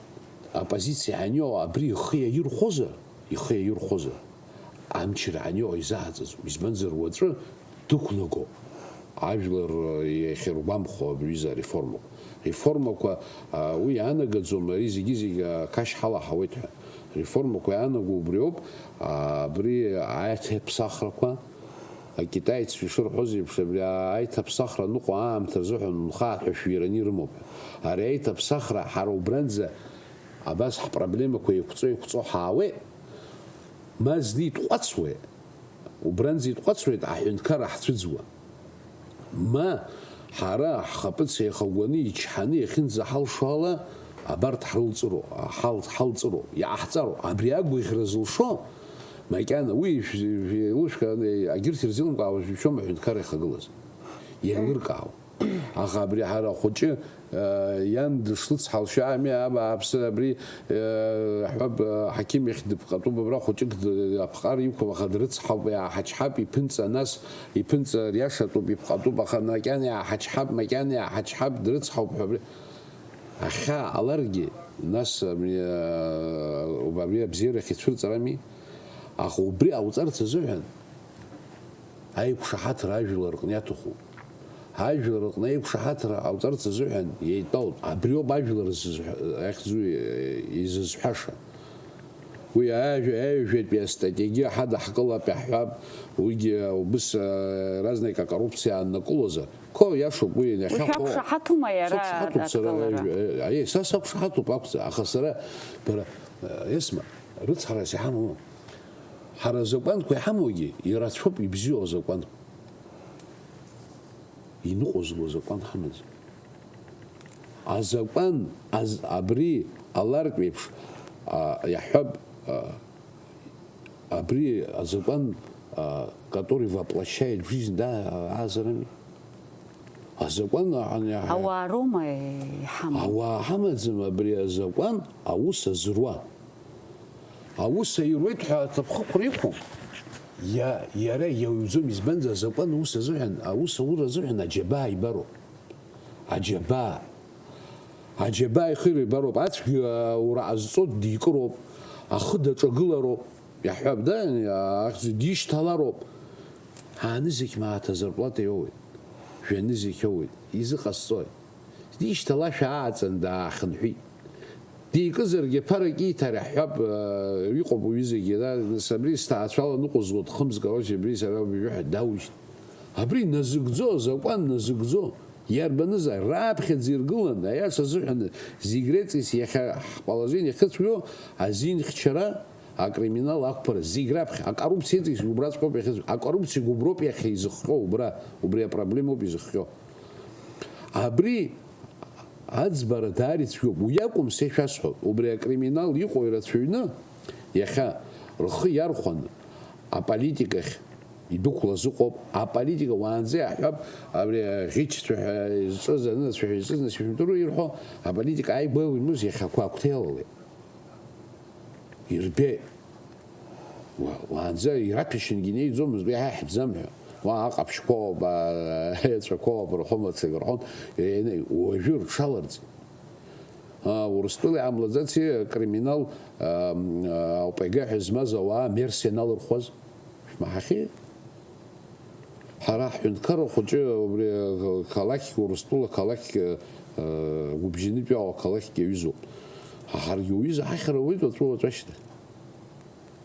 оппозициа аниоу абри ихы иаирхәозар, ихы иаирхәозар, амчра аниоу изааӡаӡом. Избанзар, уаҵәы дықәнаго ажәлар иахьыргәамхо абри аҩыза ареформақәа. Реформақәа, а, уи иаанагаӡом, ари зегьы-зегьы, а, қашь ҳалаҳауеит ҳәа. Реформақәа иаанаго убриоуп, а, абри аиаҭаԥсахрақәа, акитаиццәа ишырҳәоз еиԥш, абри аиҭаԥсахра аныҟоу аамҭа азыҳәан унхааит ҳәа шәираны ирымоуп. Ари аиҭаԥсахра ҳара убранӡа абас ҳпроблемақәа еиқәҵо-еиқәҵо ҳаауеит, ма зны итҟәацуеит, убранӡа итҟәацуеит аҳәынҭқарра ҳцәыӡуа. Ма ҳара ҳхаԥыц еихагәаны, ичҳаны иахьынӡаҳалшо ала, абарҭ ҳрылҵыроуп, ҳал-, ҳалҵыроуп, иҟаҳҵароуп. Абри агәаӷьра зылшо, макьана уи шә-, шә-, еилышәкааны, агьырҭ ирзеилымкаауа жәшәом аҳәынҭқарра ихагылаз. Еилыркаауа. Аха абри ҳара ахәыҷы, э, иан дышлыцҳалшьо ами, абааԥсы, абри, э, ҳҳәап, э, ҳақьым иахь дыԥҟатәуп, абра хәыҷык д-, аԥҟара иқәым, аха дрыцҳауп, иааҳачҳап, иԥынҵа нас, иԥынҵа риашатәуп, иԥҟатәуп, аха макьана иааҳачҳап, макьана иааҳачҳап, дрыцҳауп ҳәа абри. Ахьаа ҟаларгьы, нас, абри, э, абри абзиарахь ицәырҵрами? Аха убри ҟауҵарц азыҳәан, аиқәшаҳаҭра ажәлар рҟны иаҭахуп. Ажәлар рҟны аиқәшаҳаҭра ҟауҵарц азыҳәан еитәоуп. Абриоуп ажәлар зызҳәа-, ахьӡу изызҳәаша. Уи аҩажәа-, аҩажәатәи астатиагьы ҳадаҳкылап иаҳҳәап, уигьы убыс, а, разнак акоррупциа ааннакылозар. Қо, иашоуп уи, уи иахьа қо. Шәақәшаҳаҭума иара Сақәшаҳаҭуп сара адкылара? Аҩажәа-, аиеи, са сақәшаҳаҭуп акәӡа, аха сара, бара, а, Есма, рыцҳарас иҳамоу. Ҳара азакәанқәа иҳамоугьы ирацәоуп ибзиоу азакәанқәа. Иныҟәызго азакәан ҳамаӡам. Азакәан аз-, абри алартә еиԥш, а, иаҳҳәап, а, абри азакәан, а, который воплощает в жизнь, да, а, азарами? Азакәан, а, а, Ауаа роума иҳамоу? Ауаа ҳамаӡам абри азакәан аус азыруа. Аус аируеит ҳәа аҭыԥхықәра иқәым. Иа-, иара иауӡом, избанзар, азакәан аус азыҳәан, аус аура азыҳәан аџьабаа ибароуп. Аџьабаа. Аџьабаа ихы ирбароуп, ацәгьа ура ҟазҵо дикыроуп, ахы даҿагылароуп, иаҳҳәап, да, ахьӡ дишьҭалароуп. Ҳаанызқь мааҭ азарплата иоуеит, жәанызқь иоуеит, изыҟасҵои? Дишьҭалашәа ааҵын даахынҳәит. Дикызаргьы ԥарак ииҭар иаҳҳәап, иҟоуп уҩызагьы, да, нас абри сҭаацәала ныҟәызго дхымз, короче, абри сара убжьы ҳәа даужьт. Абри назыгӡо, азакәан назыгӡо. Иарбанызаалак раԥхьаӡа иргылан, аиаша азыҳәан зегь реҵис иахьа ҳположение ахьыцәгьоу азинхьчара, акриминал ақәԥара, зегь раԥхьа, акоррупциа еҵис убраҵәҟьоуп иахьыцәгьоу, акоррупциа уброуп иахьа изыхҟьо, убра, убри апроблемоуп изыхҟьо. Абри аӡбара даара ицәгьоуп, уи акәым са ишәасҳәо, убри акриминал иҟоу ирацәаҩны, иахьа рхы иархәаны аполитикахь идәықәлаз ыҟоуп, аполитика уаанӡа иаҳҳәап, абри аӷьычцәа ҳәа изҿыз, анынацәа ҳәа изҿыз, нас ишәымдыруа ирҳәо, аполитика ааигәа илымаз иахьақәа агәҭа иалалеит. Ирбеит. Уа-, уаанӡа ираҭәашьангьы инеиӡомызт, уи ҳа иаҳбӡам ҳәа. Уа аҟаԥшьқәоуп, а-, аеҵәақәоуп рҳәо, мацагьы рҳәон, ине-, уажәы рҽаларҵеит. А, Урыстәыла иҟамлаӡаци акриминал, а, а, ОПГ ҳәа змаз ауаа Мерс ианалырхуаз? Шәмаҳахьеи? Ҳара ҳҳәынҭқарра хәыҷы убри ақалақь, Урыстәыла ақалақь, а, гәыбжьанытә иҟоу ақалақьк иаҩызоуп. Ҳаргьы уҩыза ҳахьыр ауеит уаҵәы-уаҵәашьҭахь.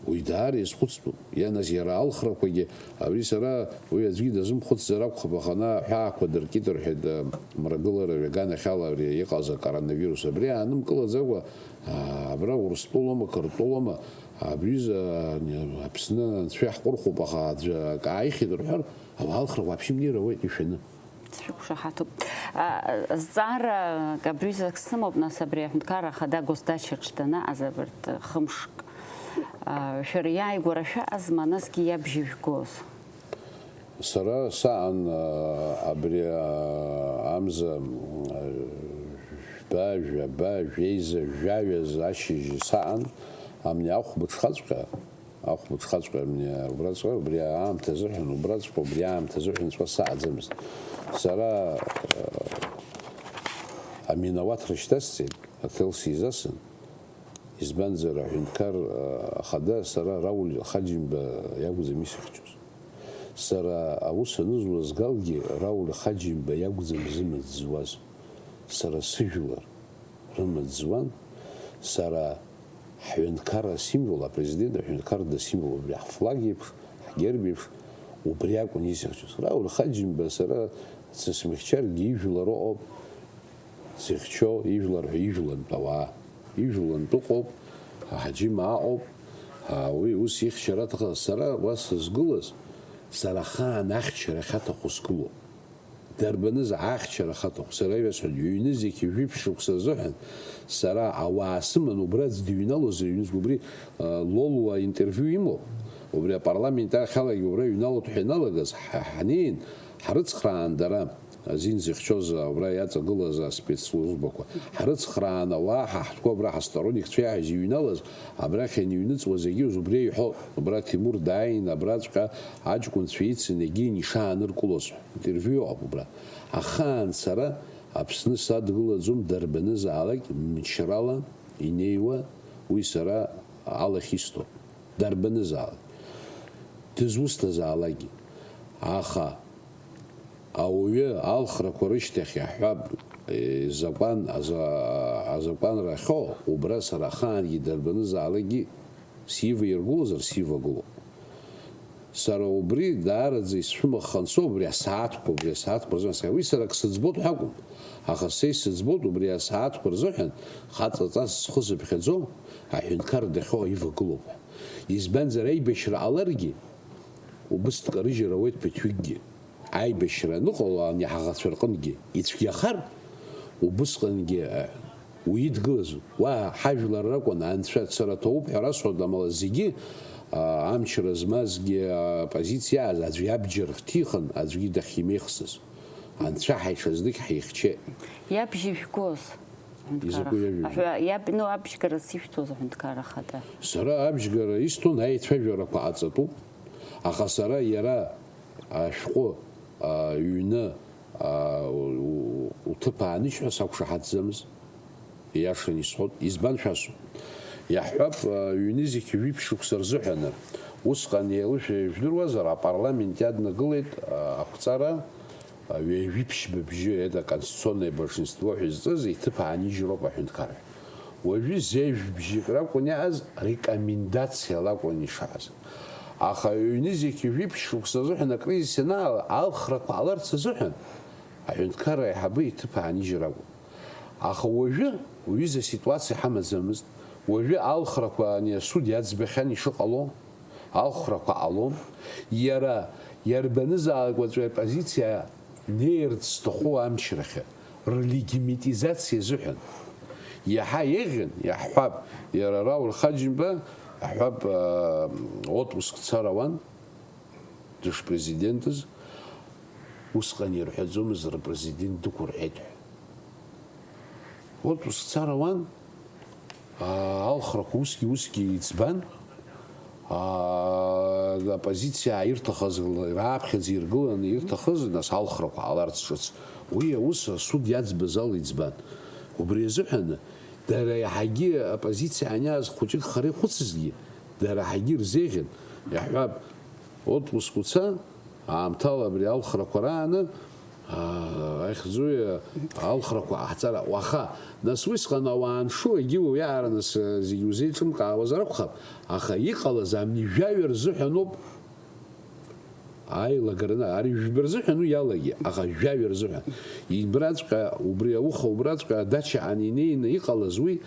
Уи даара иазхәыцтәуп. Ианаз иара алхрақәагьы, абри сара уи аӡәгьы дазымхәыцзар акәхап, аха ана аҳәаақәа дыркит рҳәеит, а, мрагылара ҩаганахьала абри иҟаз акоронавирус. Абри аанымкылаӡакәа, а, абра Урыстәылоума, Қырҭтәылоума, абри ҩыза, а, Аԥсны анцәа иаҳҟәырхуп, аха аӡәы акы ааихьеит рҳәар, ауаа алхра уаԥшьымнеир ауеит ишәаны. Сшәықәшаҳаҭуп. А, зҵаарак абри ҩызак сымоуп, нас абри аҳәынҭқарра ахада госдачаҿ данаҟаз абарҭ хымшк. А, шәара иааигәара шәаҟазма, насгьы иабжьы жәгоз? Сара саан, а, абри, а, амза, а, жәба, жәаба, жәеиза, жәаҩазы ашьыжь саан, амни ахәбыҽхаҵәҟьа, ахәбыҽхаҵәҟьа амни убраҵәҟьа, убри аамҭа азыҳәан, убраҵәҟьа, убри аамҭа азыҳәан ҵуа саҟаӡамызт. Сара, а, аминауаҭра шьҭасҵеит, аҭел сизасын. Избанзар, аҳәынҭқар, а, ахада сара Рауль Хаџьымба иакәӡам исыхьчоз. Сара аус анызуаз Галгьы Рауль Хаџьымба иакәӡам зымаҵ зуаз. Сара сыжәлар рымаҵ зуан. Сара ҳҳәынҭқарра асимвол, апрезидент аҳәынҭқарра дасимвол, убри ҳфлаг еиԥш, ҳгерб еиԥш, убри акәын исыхьчоз. Рауль Хаџьымба сара дсызмыхьчаргьы ижәлар ыҟоуп. Зыхьчо ижәлар ҳәа ижәлантә ауаа, ижәлантә ыҟоуп, аҳаџьыма аҟоуп, а, уи ус ихьчара аҭахын. Сара уа сызгылаз, сара ахаан ахьчара ахьаҭаху сгылоуп. Дарбаныз ахьчара ахьаҭаху? Сара иасҳәоит, ҩ-нызқь жәиԥшь шықәса азыҳәан сара ауаа сыман убра аӡә дыҩналозар, ҩнызқь убри, а, Лолуа интервиу имоуп, убри апарламент ахьалагьы убра иҩналоит ҳәа ианалагаз, ҳа-, ҳанеин, ҳрыцхраан дара. Азин зыхьчоз, а, убра иаҵагылаз аспецслужбақәа. Ҳрыцхраан ауаа, ҳа ҳтәқәа абра ҳасторонникцәа иаҳәа изыҩналаз, абрахь ианыҩныҵуаз егьи убри иҳәо, убра Ҭемур дааин, абраҵәҟьа аҷкәынцәа ицын егьин ишааныркылоз ҳәа. Интервиу ыҟоуп убра. Ахаан сара Аԥсны садгылаӡом, дарбанызаалак мчрала инеиуа уи сара алахь исҭо. Дарбанызаалак. Дызусҭазаалакгьы. Аха Ауаҩы алхрақәа рышьҭахь иаҳҳәап, е, закәан, аза-, азакәанра ахьоу, убра сара ахаангьы дарбанызаалакгьы сиваиргылозар сивагылоуп. Сара убри даараӡа исшәымаххан соуп, убри асааҭқәа, убри асааҭқәа рзыҳәан сахьа-, уи сара ак сыӡбоит ҳәа акәым, аха са исыӡбоит убри асааҭқәа рзыҳәан хаҵаҵас схы зыԥхьаӡо аҳәынҭқар дахьоу ивагылоуп ҳәа. Избанзар, аибашьра ҟаларгьы, убыс дкарыжьыр ауеит ԥыҭҩыкгьы. Аибашьра аныҟало ани ҳаӷацәа рҟынгьы ицәгьахар, убысҟангьы, а, уидгылаз, уа ҳажәлар ракәын, анцәа цара ҭоуп ҳәа расҳәоит, амала зегьы, а, амчра змазгьы, а, оппозициа аӡә иабџьар ҭихын, аӡәгьы дахьимеихсыз. Анцәа ҳаиҽазнык ҳихьчеит. Иабжьы жәгоз, аҳәынҭқар Изакәи ахада? Иабжьы? Аҳәа-, иаб-, ну, абжьгара сышәҭоз, аҳәынҭқар ахада. Сара абжьгара исҭон, аицәажәарақәа ҟаҵатәуп, аха сара иара ашәҟәы, а, ҩны, а, у-, у-, уҭыԥ ааныжь ҳәа сақәшаҳаҭӡамызт. Ииашаны исҳәоит, избан шәасҳәо? Иаҳҳәап, ҩнызқь жәиԥшь шықәса рзыҳәаны, усҟан еилышәа ижәдыруазар, апарламент иаднакылеит ақәҵара, ҩажәиԥшьба бжьы, это конституционное большинство ҳәа изҵыз, иҭыԥ аанижьроуп аҳәынҭқарра. Уажәы зежә бжьык ракәын иааз, рекомендациала акәын ишааз. Аха ҩнызқь жәиԥшь шықәса азыҳәан акризис ианаала, алхрақәа ҟаларц азыҳәан аҳәынҭқарра аиҳабы иҭыԥ аанижьыр акәын. Аха уажәы уҩыза ситуациа ҳамаӡамызт. Уажәы алхрақәа ани асуд иаӡбахьан ишыҟало, алхрақәа ҟалон. Иара иарбанызаалак уаҵәы апозициа неирц зҭаху амчрахьы, релегимитизациа азыҳәан. Иаҳа еиӷьын, иаҳҳәап, иара Рауль Хаџьымба, иаҳҳәап, отпуск дцар ауан, дышпрезидентыз, усҟан ирҳәаӡомызт рпрезидент дықәырҳәеит ҳәа. Отпуск дцар ауан, аа, алхрақәа усгьы, усгьы иӡбан, аа, аоппозициа ирҭахыз, рааԥхьаӡа иргыланы ирҭахыз, нас алхрақәа ҟаларц ҿыц. Уи аус асуд иаӡбаз ала иӡбан. Убри азыҳәан, дара иаҳагьы аоппозициа аниааз хәыҷык хара ихәыцызгьы, дара ҳагьы ирзеиӷьын, иаҳҳәап, отпуск уца, аамҭала абри алхрақәа рааны, аа, аихьӡуи, алхрақәа ҟаҳҵара, уаха, нас усҟан ауаа аншу, егьи уиаара нас, э, зегьы узеиҿымкаауазар акәхап, аха иҟалаз амни жәаҩа рзыҳәаноуп аилагараны, ари жәба рзыҳәан уи иалагеит, аха жәаҩа рзыҳәан. Ибраҵәҟьа, убри ауха убраҵәҟьа адачаҟны инеины иҟалаз уи,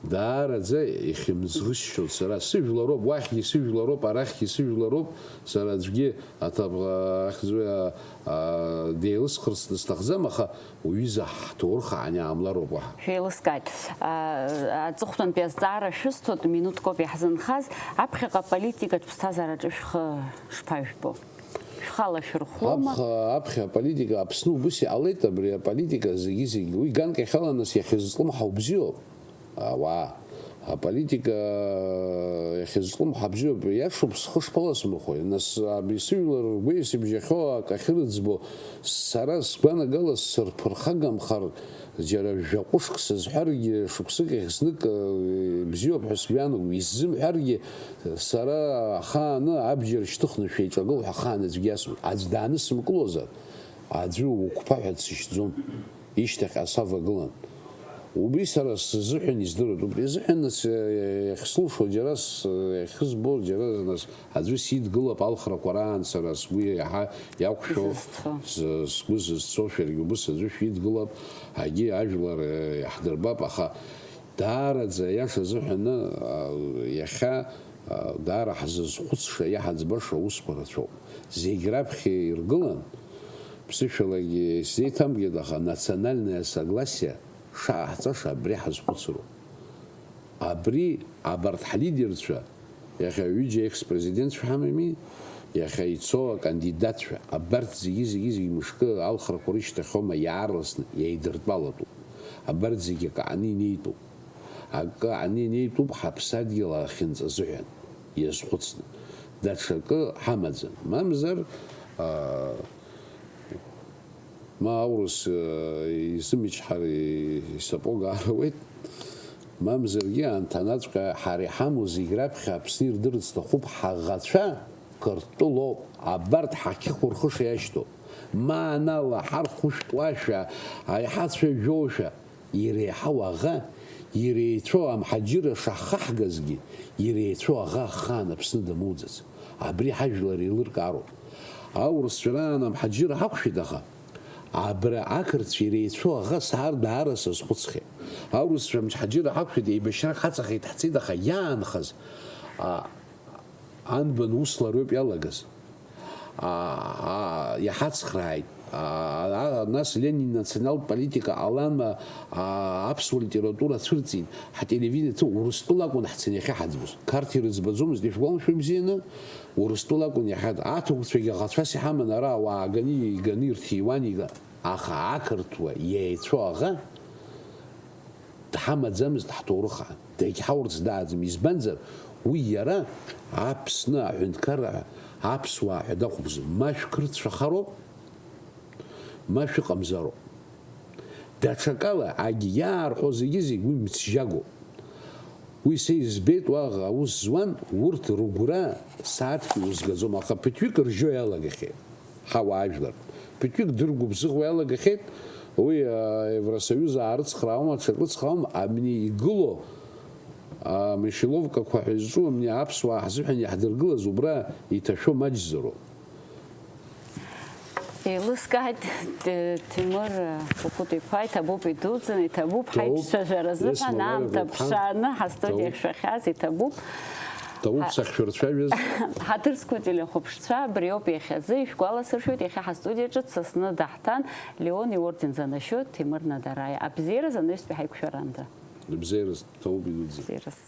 даараӡа ихьымӡӷысшьоит сара. Сыжәлароуп, уахьгьы сыжәлароуп, арахьгьы сыжәлароуп, сара аӡәгьы аҭаб-, ахьӡуи, а, а, деилысхырц дысҭахӡам, аха уҩыза ҳҭоурых ааниаамлароуп уаҳа. Шәеилыскааит. А, аҵыхәтәантәи азҵаара шәысҭоит, минуҭкоуп иаҳзынхаз. Аԥхьаҟа аполитикатә ԥсҭазаараҿы шәхы шԥажәбо? Шәхала шәырхәома? Аԥхьа, аԥхьа аполитика Аԥсны убыс иҟалеит, абри аполитика зегьы-зегь. Уи ганк иахьала нас иахьызҿлымҳау бзиоуп. Ауаа, аполитика иахьызҿлымҳа бзиоуп, иашоуп, схы шԥаласмырхәеи? Нас абри сыжәлар ргәеисыбжьахьоу акы ахьырыӡбо, сара сгәанагала сырԥырхагамхар, џьара жәа ҟәышк сызҳәаргьы, шықәсык ахь знык, э, бзиоуп ҳәа сгәы иаанагом, исзымҳәаргьы, сара ахааны абџьар шьҭыхны шәеиҿагыл ҳәа ахаан аӡәгьы иасҳәом. Аӡә даанысымкылозар, аӡәы уқәԥа ҳәа дсышьӡом. Ишьҭахьҟа савагылан. Убри сара сзыҳәан издыруеит. Убри азыҳәан нас, э, иахьслушо џьара с-, иахьызбо џьара нас аӡәы сидгылап алхрақәа раан сара сгәы иаҳа иақәшәо, Изызцо. с-, сгәы зызцо шәаргьы убыс аӡәы шәидгылап, ҳагьы ажәлар, э, иаҳдырбап, аха даараӡа аиаша азыҳәаны, а, иахьа, а, даара ҳзызхәыцша, иаҳаӡбаша аусқәа рацәоуп. Зегь раԥхьа иргылан, ԥсышәалагьы исзеиҭамгеит, аха национальное согласие шаҟаҳҵаша абри ҳазхәыцроуп. Абри абарҭ ҳлидерцәа, иахьа ҩыџьа екс-президентцәа ҳамами, иахьа ицо акандидатцәа, абарҭ зегьы, зегьы, зегьы мышкы алхрақәа рышьҭахьоума иаарласны иеидыртәалатәуп. Абарҭ зегьы акаҟны инеитәуп. Акы ани инеитәуп ҳаԥсадгьыл ахьынҵа азыҳәан иазхәыцны. Даҽакы ҳамаӡам. Мамзар, аа, ма аурыс, э, изымчҳар, и-, исапог аарауеит. Мамзаргьы анҭ анаҵәҟьа ҳара иҳамоу зегь раԥхьа Аԥсны ирдырырц сҭахуп, ҳаӷацәа Қырҭтәылоуп. Абарҭ ҳақьхәа рхы шеишьҭоу. Маанала, ҳархушәтәуашәа, аиҳацәажәошәа. Иреиҳау аӷа, иреицәоу амҳаџьырра шаҳхаҳгазгьы, иреицәоу аӷа ахаан Аԥсны дамоуӡац. Абри ҳажәлар еилыркаароуп. Аурысцәа раан амҳаџьырра ҳақәшәеит, аха абра ақырҭцәа иреицәоу аӷа саар даара сазхәыцхьеит. Аурысцәа амҳаџьырра ҳақәшәеит, еибашьрак ҳаҵахеит, ҳцеит, аха иаанхаз, а, Анбан ус лароуп иалагаз. Аа, иҳацхрааит. Аа, нас Ленин националтә политика ҟалама, аа, аԥсуа литература цәырҵит, ҳтелевидение ҭы-, Урыстәыла акәын ҳцаны иахьа ҳаӡбоз. Қарҭ ирыӡбаӡомызт, ишәгәалашәои бзианы? Урыстәыла акәын иахьа. Аҭырқәцәагьы аӷацәас иҳаман ара ауаа ганы, иганы ирҭиуан, ига-, аха ақырҭуа иеицәоу аӷа дҳамаӡамызт ҳҭоурых аан, дагьҳаурц дааӡам, избанзар, уи иара Аԥсны аҳәынҭқарра ҳәа, аԥсуаа ҳәа дахәаԥшӡом, ма шәқырҭцәахароуп, ма шәыҟамзароуп. Даҽакала, агьи иаарҳәо зегьы-зегь уи мцжьагоуп. Уи са избеит, уаҟа аус зуан, урҭ рыгәра сааҭк иузгаӡом, аха ԥыҭҩык ржьо иалагахьеит ҳауаажәлар. Ԥыҭҩык дыргәыбзыӷуа иалагахьеит, уи, а, Евросоюз аарыцхраауама, ҽак рыцхраауама, абни игылоу, а, мышеловкақәа ҳәа изҿу абни аԥсуаа ҳзыҳәан иаҳдыргылаз убра иҭашәо маҷзароуп. Еилыскааит, Т-, Ҭемыр Кәыкәыта-иԥа, иҭабуп идуӡӡаны, иҭабуп Ҭабуп. Ҳаиҿцәажәаразы Есма ҳәа, аамҭа Лариа Гәыԥҳа. Ԥшааны ҳастудиа Ҭабуп. Шәахьааз, иҭабуп. Ҭабуп Ҳа-, сахьшәырцәажәаз. Ҳаҭыр зқәу ателехәаԥшцәа, абри ауп иахьазы, ишәгәаласыршәоит, иахьа ҳастудиаҿы дсасны даҳҭан, Леон иорден занашьоу Ҭемыр Надараиа. Абзиараз анаҩстәи ҳаиқәшәаранда. Абзиараз, ҭабуп идуӡӡаны. Абзиараз.